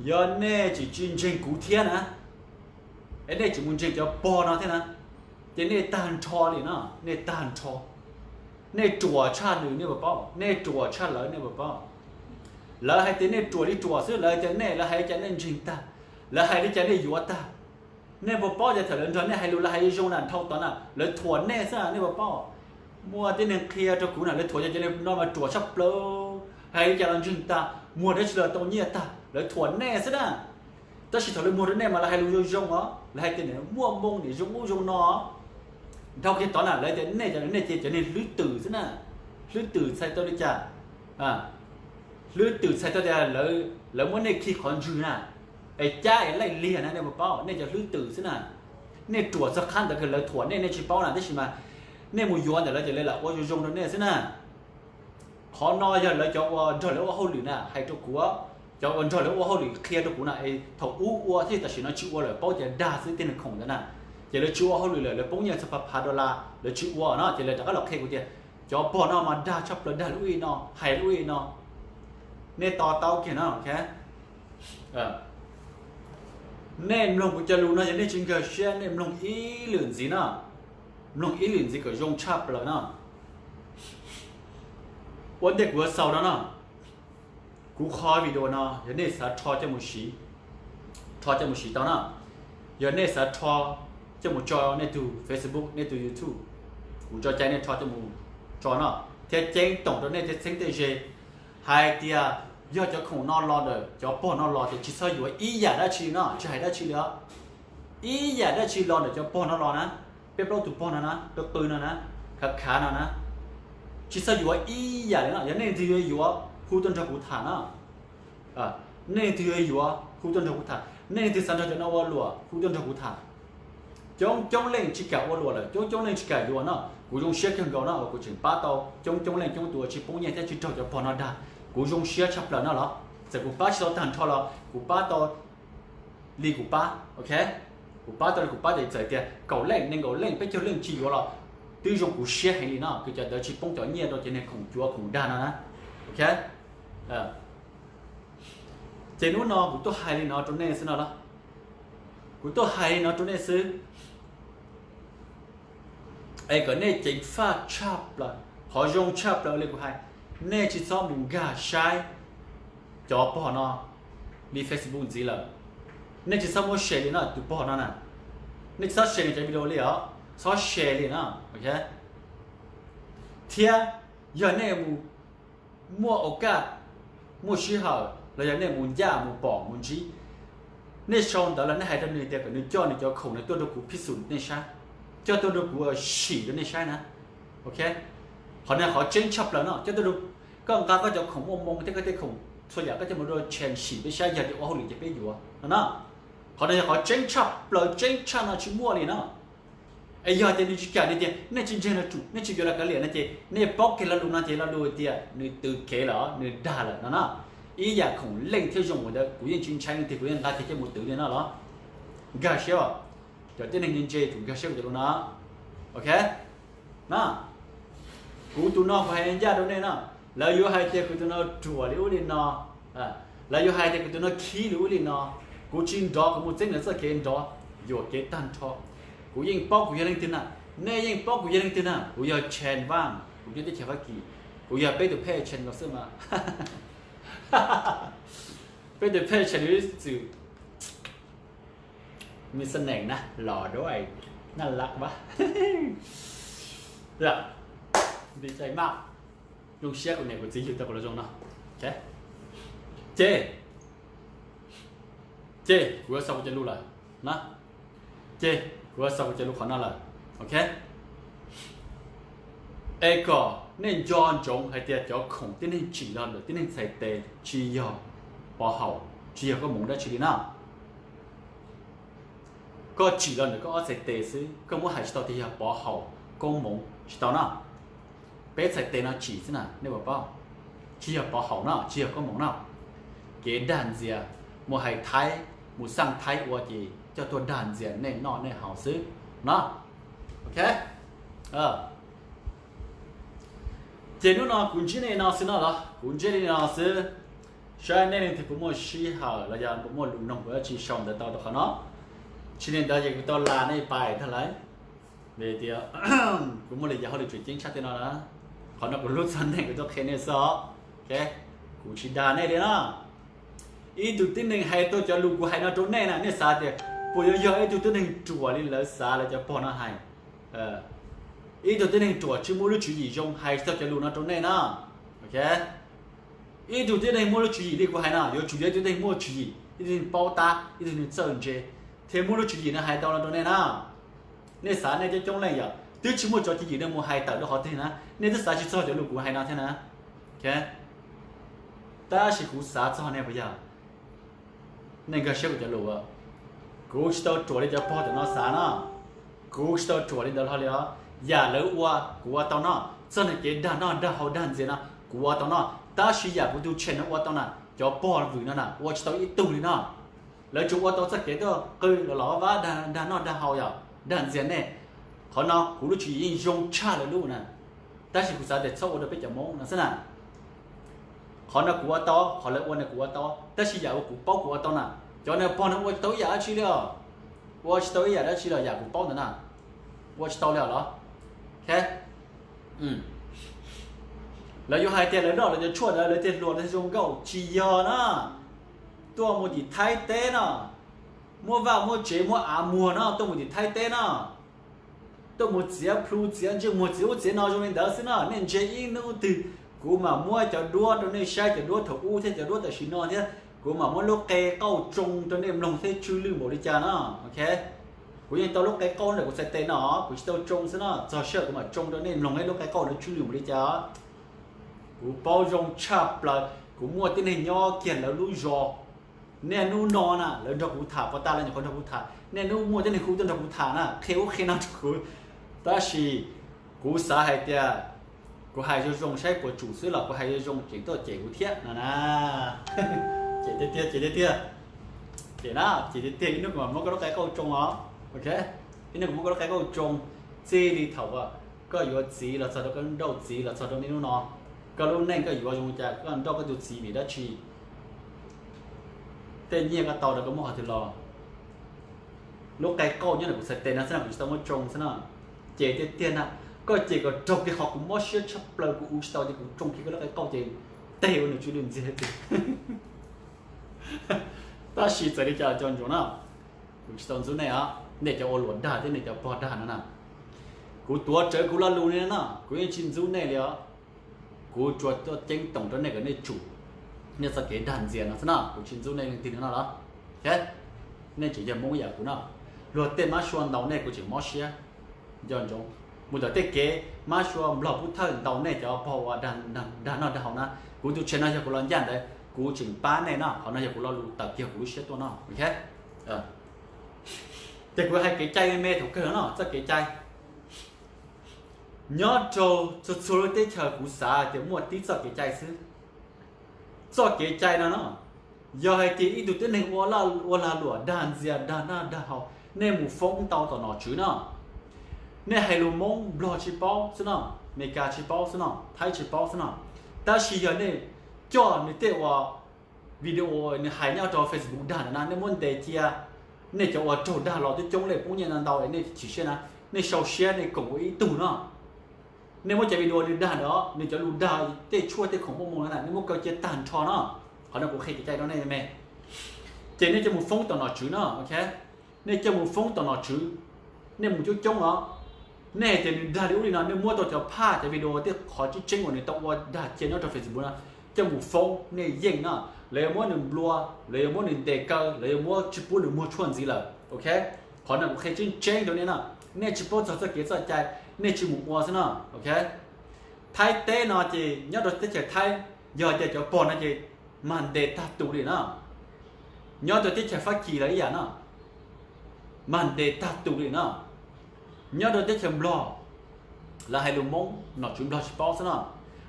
Yog nej tsis tsis ntseeg kuv thiab na, es nej tseem mus ntseeg cov pog no thiab na, ces nej tag nrho li no, nej tag nrho. Nej ruam tshaj nws nej puas paub, nej ruam tshaj lawv nej puas paub. Lawv hais tias nej ruam li ruam xwb, lawv tias nej, lawv hais li cas nej ntseeg tag, lawv hais li cas nej yuav tag. Nej puas paub tias thaum lawv nrog nej hais lus lawv hais zoo zoo na, dhau tod na lawv thuam nej xwb nej puas paub. Muaj tib neeg qhia rau kuv na, lawv thuam cov cov no mas ruam tshaj plaws, hais li cas los ntseeg tag, muag dab tsi los tau nyiaj tag, lawv thuam nej xwb na. Tab sis thaum lawv muag rau nej mas lawv hais lus zoo zoo os, lawv hais tias nws muaj moo nws zoo ub zoo no. Dhau kiag tod na lawv tias nej cov, nej ces cov niag hlwb twm xwb na, hlwb twm txhais tau li cas, hlwb twm txhais tau tias lawv muab nej khi qhov ntswg na, es cab es laij liag na nej puas paub, nej cov hlwb twm xwb na. Nej ruam txog qhab ntawd kws lawv thuam nej nej tsis paub na, tab sis mas nej mus yuav ntawm lawv ces lawv lam ua zoo zoo rau nej xwb na. Qhov no yog lawv cov uas nrog lawv ua hauj lwm na hais rau kuv, cov uas nrog lawv ua hauj lwm qhia rau kuv na, es thaum ub ua thiab tam sim no tsis ua lawm paub tias dag xwb tej niag khoom ntawd na. Ces lawv tsis ua hauj lwm lawm, lawv poob nyiaj txog phav phav dollar lawv tsis ua no, ces lawv rov qab los qhia kuv tias cov pog no mas dag tshaj plaws, dag lub ib no, hais lub ib no. Nej to taub kiag no, nej mloog kuv cov lus no yog nej tsis nkag siab nej mloog ib lwm ntxiv no, mloog ib lwm ntxiv kom zoo tshaj plaws no. Ua ntej kuv yuav xaus no no, kuv qhov video no yog nej xav rho coj mus siv, rho coj mus siv tau na. Yog nej xav rho coj mus tso nej tus Facebook, nej tus YouTube, kuv tso cai nej rho coj mus tso no, thiab ceeb toom rau nej tej txheeb tej ze hais tias yog cov khoom no los ntawm cov pog no los ces tsis txhob yuav ib yam dab tsi no, tsis hais dab tsi li os. Ib yam dab tsi los ntawm cov pog no los na, peb plaub tus pog no na, qw qw no na, khav khav no na, tsis txhob yuav ib yam li no. Yog nej leej twg yuav yuav hu tuaj nrog kuv tham no. Nej leej twg yuav yuav hu tuaj nrog kuv tham, nej leej twg xav nrog cov no ua luam hu tuaj nrog kuv tham. Coob coob leej tsis kam ua luam lawm, coob coob leej tsis kam yuav no, kuv zoo siab kawg nkaus no uas kuv tseem pab tau coob coob leej coob tus uas tsis poob nyiaj thiab tsis raug cov pog no dag. Kuv zoo siab tshaj plaws no los txawm kuv pab tsis tau tag nrho los kuv pab tau li kuv pab, ok. Kuv pab tau li kuv pab ces txawm tias kaum leej, nees nkaum leej, peb caug leej tsis yuav los twb zoo kuv siab heev li no, kws cov ntawd tsis poob cov nyiaj rau cov niag khoom cuav khoom dag no na, ok. Ces hnub no kuv tuaj hais li no rau nej xwb no los, kuv tuaj hais li no rau nej xwb, es kom nej ceev faj tshaj plaws. Qhov zoo tshaj plaws li kuv hais, nej tsis txhob mus nkag saib cov pog no li Facebook ntxiv lawm. Nej tsis txhob muab share li no, tus pog no na, nej tsis txhob share nws cov video li os, txhob share li no, ok. Thiab yog nej mus muaj okaj, muaj sij hawm los yog nej mus ncaj mus pom mus ntsib, nej sau ntawv los nej hais rau nws tias kom nws coj nws cov khoom no tuaj rau kuv phij xum nej saib, coj tuaj rau kuv sim rau nej saib na. Ok, qhov no qhov tseeb tshaj plaws no coj tuaj rau koj nqa koj cov khoom muaj moo thiab koj tej khoom txhua yam koj coj mus rau Chance sim peb saib yog tias ua hauj lwm ces peb yuav no na. Qhov no yog qhov tseeb tshaj plaws, tseeb tshaj no tsis muaj li no. Es yog tias nws tsis kam, nws tias nej tsis ntseeg los tsum, nej tsis yuav los kav liam no ces nej paub kiag lo lus no ces lo lus tias nws tws kev lawm, nws dag lawm no na. Ib yam khoom leej thiab zoo ua ntawd kuv yeej tsis ntshai leej twg, kuv yeej nqa kiag coj mus twv li no los. Nkag siab, cov tib neeg ntse ntse tsum nkag siab kuv cov lus no. Ok, na, kuv tus no kuv hais ncaj rau nej na, lawv yuav hais tias kuv tus no ruam li ub li no, lawv yuav hais tias kuv tus no khib li ub li no, kuv tsis nrov, kuv mus txeeb lawv txoj kev nrov, yuam kev tag nrho. Kuv yeej paub kuv yog leej twg na, nej yeej paub kuv yog leej twg na, kuv yog Chance Vaj, kuv nyob teb chaws Fab Kis, kuv yog peb tus phej Chance los xwb mas. Peb tus phej Chance li txwm mi xab neem na los dua, naj laj vaj. Nti cai maj, zoo siab kuv niam kuv txiv yug tau kuv los zoo no. Ces, ces kuv yuav xa kuv cov lus lawm na, ces kuv yuav xa kuv cov lus qhov no lawm. Ok, es kom nej nco ntsoov hais tias cov khoom tib neeg tsim los ntawm tib neeg txhais tes tsis yog pov haum, tsis yog koob hmoov dab tsi li na. Koj tsim los ntawm koj ob txhais tes xwb, koj muab hais tsis tau tias yog pov haum, koob hmoov tsis tau na. Peb txhais tes no tsim xwb na, nej puas paub? Tsis yog pov haum no, tsis yog koob hmoov no. Kev dag ntxias, mus hais Thaib, mus xaj Thaib ua ces coj tuaj dag ntxias nej noj nej haus xwb no. Ok, ces hnub no kuv ntsib nej no xwb no los, kuv ntsib nej no xwb. Saib nej leej twg puas muaj sij hawm los yog puas muaj lus noog kuv dab tsi sau ntawv tau rau qhov no. Tsis li ntawd ces kuv tau las nej pais tag lawm. Vim tias kuv muaj li yam hauj lwm tseem ceeb tshaj tej no na. Qhov no kuv hlub txog nej kuv tuaj qhia nej xwb. Ok, kuv tsis dag nej li na. Ib tug tib neeg hais tau cov lus kuv hais no rau nej na, nej xav tias puas yuav yog ib tug tib neeg ruam li lawv xav lawv cov pog no hais? Ib tug tib neeg ruam tsis muaj lub tswv yim zoo hais tau cov lus no rau nej na. Ok, ib tug tib neeg muaj lub tswv yim li kuv hais no yuav tsum yog ib tug tib neeg muaj tswv yim, ib tug neeg paub tab, ib tug neeg txawj ntse, thiaj muaj lub tswv yim no hais tau no rau nej na. Nej xav nej coob coob leej yom, twb tsis muaj cov tswv yim no mus hais tawm rau qhov twg na, nej twb xav tsis txog cov lus kuv hais no thiab na. Ok, tab sis kuv xav txog nej puas yog? Nej nkag siab kuv cov lus, kuv tsis tau ruam li cov pog tam no xav no. Kuv tsis tau ruam li ntawd hlo li os. Yam lawv ua kuv ua tau no, txog nws kev dag noj dag haus dag ntxias no kuv ua tau no, tab sis yam kuv tus Chance no ua tau na, cov pog vwm no na ua tsis tau ib tug li no. Lawv tsuas ua tau txoj kev tuaj qw los los vab dag noj dag haus yom, dag ntxias nej. Qhov no kuv lub tswv yim yeej zoo tshaj lawv lub na, tab sis kuv xav tias txhob ua rau peb cov Hmoob no xwb na. Qhov no kuv ua tau, qhov lawv ua no kuv ua tau, tab sis yam uas kuv paub kuv ua tau na, cov no pog no ua tsis tau ib yam dab tsi li os. Ua tsis tau ib yam dab tsi los yam kuv paub ntawd na, ua tsis tau li os los. Lawv yuav hais tias lawv noj lawv cov tshuaj ntawd lawv thiaj hluas lawv thiaj zoo nkauj, tsis yog na. Tuaj mus tim Thaib teb no, muab vaj muab tsev muab av muag no tuaj mus tim Thaib teb no, tuaj mus txiav plhu txiav ntsej muag txiav ub txiav no zoo li ntawd xwb no. Nej ntsia ib hnub twg kuv mam muab cov duab rau nej saib, cov duab thaum ub thiab cov duab tam sim no thiab, kuv mam muab lub qe qauj tsoo rau nej mloog thiab tsw lwj npaum li cas no. Ok, kuv yeej tau lub qe qauj ntawm kuv txhais tes no, kuv tsis tau tsoo xwb no, txog sij hawm kuv mam tsoo rau nej mloog lub qe qauj ntawd tsw lwj npaum li cas. Kuv paub zoo tshaj plaws, kuv muaj tib neeg nyob kiag lawv lub zos, niaj hnub no na lawv nrog kuv tham, puas tas lawv nyuam qhuav nrog kuv tham, niaj hnub muaj tib neeg hu tuaj nrog kuv tham na, qhia ub qhia no rau kuv. Tab sis kuv xav hais tias kuv hais zoo zoo saib puas tsum xwb los kuv hais zoo zoo tseem tuaj cem kuv thiab no na. Cem tiag tiag, cem tiag tiag. Cem na, cem tiag tiag, ib hnub kuv mam muab koj lub qe qauj tsoo os. Ok, ib hnub kuv muab koj lub qe qauj tsoo, txij li thaum koj yuav txiv los txog rau koj nrauj txiv los txog rau niaj hnub no, koj lub neej koj yuav zoo li cas, koj nrauj koj tus txiv vim dab tsi, tej nyiaj koj tau ntawd koj muab qhov twg los. Lub qe qauj nyob ntawm kuv txhais tes no xwb na, kuv tsis tau muab tsoo xwb na. Cem tiag tiag na, koj cem kom raug kiag qhov kuv mob siab tshaj plaws kuv ua tsis tau ces kuv tsoo kiag koj lub qe qauj ces teg ua nws tsw lwj ntxiag tiag. Tab sis txawm li cas cov ntsoov na, kuv tsis tau ntxub nej os, nej cov ua luam dag thiab nej cov pog dag no na. Kuv tuav rawv kuv lo lus li no na, kuv yeej tsis ntxub nej li os. Kuv tsuas tuaj ceeb toom rau nej kom nej tsum nej txoj kev dag ntxias no xwb na, kuv tsis ntxub nej leej twg li no los. Nej tseem yog Hmoob ib yam kuv no, luag tej mab sua ntaus nej kuv tseem mob siab. Nco ntsoov, mus tom tej kev mab sua nplog pub thawj ntaus nej cov pog uas dag noj dag haus na. Kuv tus channel no yog kuv los ncaj ntawd kuv tseem pab nej no, qhov no yog kuv lo lus tawm kiag kuv lub siab tuaj no, ok. Ces kuv hais kev cai me me thaum kawg no, txoj kev cai nyob rau txhua txhua lub teb chaws kuv xav tias muaj tib txoj kev cai xwb. Txoj kev cai no no, yog hais tias ib tug tib neeg ua lag luam dag ntxias dag noj dag haus, nej mus foob tau tom nom tswv no. Nej hais lus Hmoob nplog tsis paub xwb no, Meskas tsis paub xwb no, Thaib tsis paub xwb no, tab sis yog nej coj nws tej uas video nws hais nyob rau Facebook dag ntawd na, nej muab ntes cia, nej cov uas raug dag los twb coob leej poob nyiaj ntau ntau nej chim siab na, nej sau siab nej koom ua ib tug no. Nej muab cov video nws dag ntawd, nws cov lus dag tej tshuaj tej khoom muaj moo na, nej muab kaw cia tag nrho no. Qhov no kuv qhia kev cai rau nej me. Ces nej coj mus foob tom nom tswv no, ok. Nej coj mus foob tom nom tswv, nej mus coob coob os. Nej hais tias nws dag li ub li no, nej muab tau cov phaj cov video tej qhov tseeb tseeb uas nws tau ua dag cia nyob rau Facebook no coj mus foob, nej yeej no, lawv yuav muab nws nplua, lawv yuav muab nws ntes kaw, lawv yuav muab tsis pub nws muag tshuaj ntxiv lawm, ok. Qhov no kuv qhia tseeb tseeb rau nej no, nej tsis paub txog txoj kev txoj cai, nej tsis mus ua xwb no, ok. Thaib teb no ces nyob rau teb chaws Thaib, yog tias cov pog no ces mag ntes tag tus li no. Nyob rau teb chaws Fab Kis los ib yam no, mag ntes tag tus li no. Nyob rau teb chaws Nplog, lawv hais lus Hmoob nom tswv Nplog tsis paub xwb no.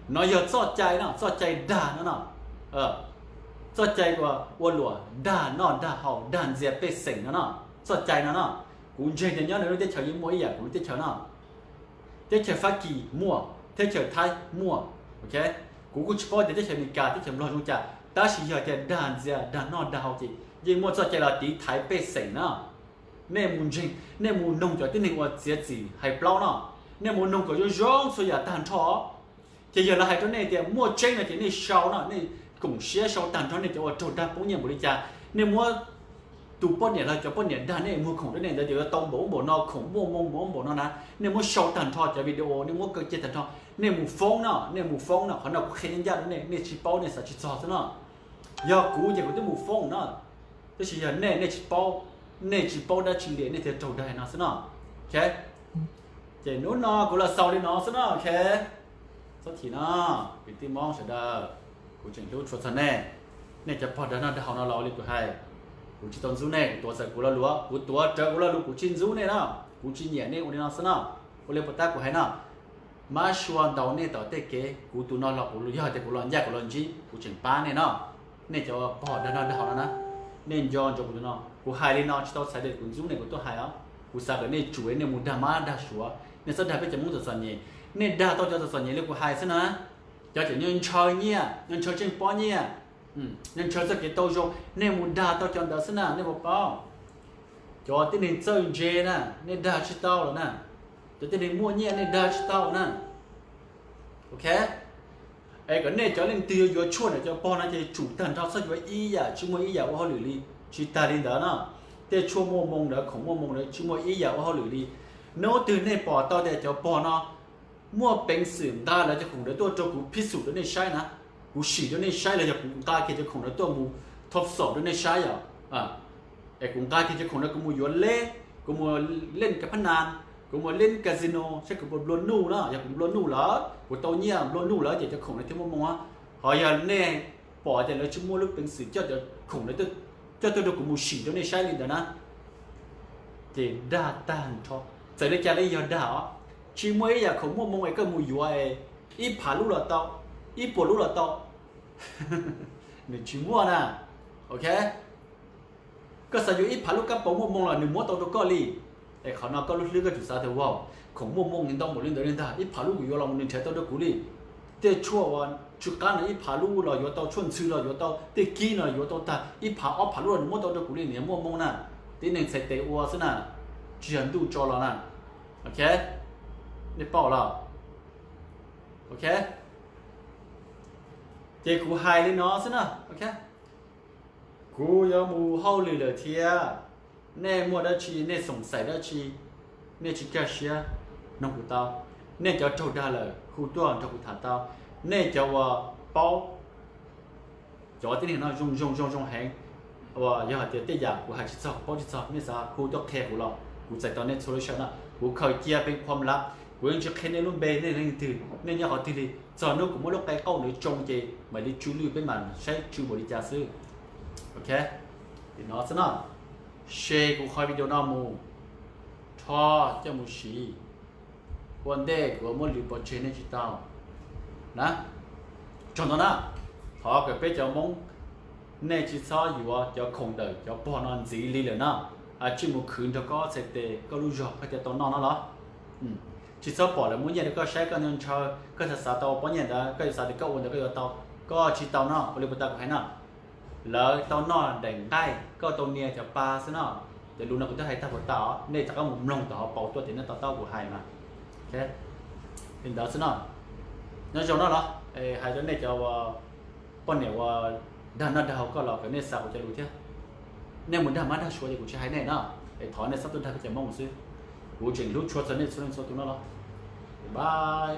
No yog txoj cai no, txoj cai dag no no, txoj cai uas ua luam dag noj dag haus dag ntxias pej xeem no no. Txoj cai no no, kuv ntseeg tias nyob nws lub teb chaws yeej muaj ib yam kuv lub teb chaws no. Teb chaws Fab Kis muaj, teb chaws Thaib muaj, ok. Kuv kuj tsis paub tias teb chaws Amelikas teb chaws Nplog zoo cas, tab sis yog tias dag ntxias dag noj dag haus ces yeej muaj txoj cai los tiv thaiv pej xeem na. Nej mus ntseeg, nej mus noog cov tib neeg uas txiav txim hais plaub no, nej mus noog kom zoo zoo txhua yam tag nrho. Ces yog lawv hais rau nej tias muaj tseeb no ces nej sau no, nej koom siab sau tag nrho nej cov uas raug dag poob nyiaj npaum li cas. Nej muab tus poj niam los cov poj niam dag nej muag khoom rau nej ntawd ces yuav tau npaum ub npaum no, khoom muaj moo npaum ub npaum no na. Nej muab sau tag nrho cov video, nej muab kaw cia tag nrho, nej mus foob no, nej mus foob no. Qhov no kuv qhia ncaj rau nej, nej tsis paub nej xav tsis txog xwb no. Yog kuv ces kuv twb mus foob no, tab sis yog nej, nej tsis paub, nej tsis paub dab tsi li nej thiaj raug dag no xwb no, ok. Ces hnub no kuv los xaus li no xwb no, ok. Txhob chim no, kwv tij Hmoob sawv daws, kuv tseem hlub tshua txog nej. Nej cov pog dag noj dag haus no los ua li kuv hais, kuv tsis tau ntxub nej, kuv tuav txawm kuv lo lus, kuv tuav rawv kuv lo lus, kuv tsis ntxub nej no, kuv tsis nyiam nej ua li no xwb no. Ua li puas tab kuv hais no, mab sua ntaus nej tom tej kev, kuv tus no los kuv yog tias kuv los ncaj kuv los ntsib kuv tseem pab nej no. Nej cov pog dag noj dag haus no na, nej nco ntsoov kuv tus no, kuv hais li no tsis tau txhais tias kuv ntxub nej, kuv tuaj hais os. Kuv xav kom nej tsum nej mus dag mab dag suav, nej txhob dag peb cov Hmoob txom txom nyem. Nej dag tau cov txom txom nyem li kuv hais xwb na, cov tseem ntshaw nyiaj, ntshaw tseej pob nyiaj, ntshaw txoj kev tau zoo, nej mus dag tau cov ntawd xwb na, nej puas paub? Cov tib neeg txawj ntse na, nej dag tsis tau los na. Cov tib neeg muaj nyiaj nej dag tsis tau na. Ok, es kom nej cov leej twg yuav yuav tshuaj ntawm cov pog no ces tsum tag nrho, txhob yuav ib yam tsis muaj ib yam ua hauj lwm li. Tsis tas li ntawd no, tej tshuaj muaj moo ntawd, khoom muaj moo ntawd tsis muaj ib yam ua hauj lwm li. Hnub twg nej pom tau tias cov pog no muaj peev xwm nqa lawv cov khoom ntawd tuaj rau kuv phij xum rau nej saib na, kuv sim rau nej saib los yog kuv nqa kiag cov khoom ntawd tuaj mus thov xom rau nej saib yom. Es kuv nqa kiag cov khoom ntawd kuv mus yuav leb, kuv mus leej kas phab nas, kuv mus leej casino, saib kuv puas nplua nuj na. Yog kuv nplua nuj lawm, kuv tau nyiaj nplua nuj lawm ces cov khoom ntawd thiaj muaj moo. Ho yog nej pom tias lawv tsis muaj lub peev xwm coj cov khoom ntawd coj tuaj rau kuv mus sim rau nej saib li ntawd na, ces dag tag nrho. Txawm li cas los yog dag os, tsis muaj ib yam khoom muaj moo es koj mus yuav es ib phav lub los tau, ib puas lub los tau. Nws tsis muaj na. Ok, koj xav yuav ib phav lub kab paus muaj moo los nws muab tau rau koj li. Es qhov no koj lub hlwb koj tsum xav tias, wow, khoom muaj moo ntau npaum li ntawd li ntag, ib phav lub kuv yuav los nws nrhiav tau rau kuv li. Tej tshuaj uas tsw qab no ib phav lub los yuav tau, tshuaj ntxhw los yuav tau, tej kib no yuav tau tag, ib phav ob phav lub los nws muab tau rau kuv li, nws muaj moo na. Tib neeg txhais tes ua xwb na, tsis yog ntuj tso los na. Ok, nej paub los? Ok, ces kuv hais li no xwb na. Ok, kuv yuav mus hauj lwm lawm thiab. Nej muaj dab tsi, nej xoom xaim dab tsi, nej tsis kaj siab, noog kuv tau. Nej cov raug dag lawm hu tuaj nrog kuv tham tau. Nej cov uas paub, cov tib neeg no zoo zoo zoo zoo heev, uas yog hais tias tej yam kuv hais tsis txog, kuv paub tsis txog, nej xav hu tuaj qhia kuv los kuv txais tau nej txhua lub sij hawm na. Kuv khaws cia peb qhuam lav, Kuv yeej tsis qhia nej lub npe nej leej twg, nej nyob qhov twg li, txog hnub kuv muab lub qe qauj ntawd tsoo ces mam li tsw lwj peb mam saib tsw npaum li cas xwb. Ok, li no xwb no. Share kuv qhov video no mus, rho coj mus siv, ua ntej kuv muab lwv pov tseg nej tsis tau na. Tsaug ntau na. Thov kom peb cov Hmoob nej tsis txhob yuav cov khoom ntawm cov pog no ntxiv li lawm na. Tsij mus khwv nrog koj txhais tes koj lub zog koj thiaj tau noj no los. Tsis txhob pom lawv muab nyiaj rau koj saib koj ntshaw ntshaw, koj xav xav tau pob nyiaj ntawd koj yuav xav tias koj ua ntawd koj yuav tau. Koj tsis tau no, ua li puas tau kuv hais no. Lawv tau noj daim nqaij, koj tau nias cov pa xwb no. Ces lus no kuv twb hais tag puas tau, nej rov qab mus mloog tom hauv paus tuaj ces nej to taub kuv hais mas. Li ntawd xwb no. Nyob zoo no los, hais rau nej cov poj niam uas dag noj dag haus koj los kom nej xav kuv cov lus thiab. Nej mus dag mab dag suav ces kuv tsis hais nej no, es thov nej txhob tuaj dag peb cov Hmoob xwb. Kuv tseem hlub tshua txog nej txhua leej txhua tus no los. Bye.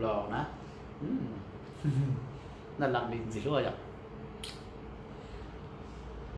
Los na. Naj la li ntxim hlub yom.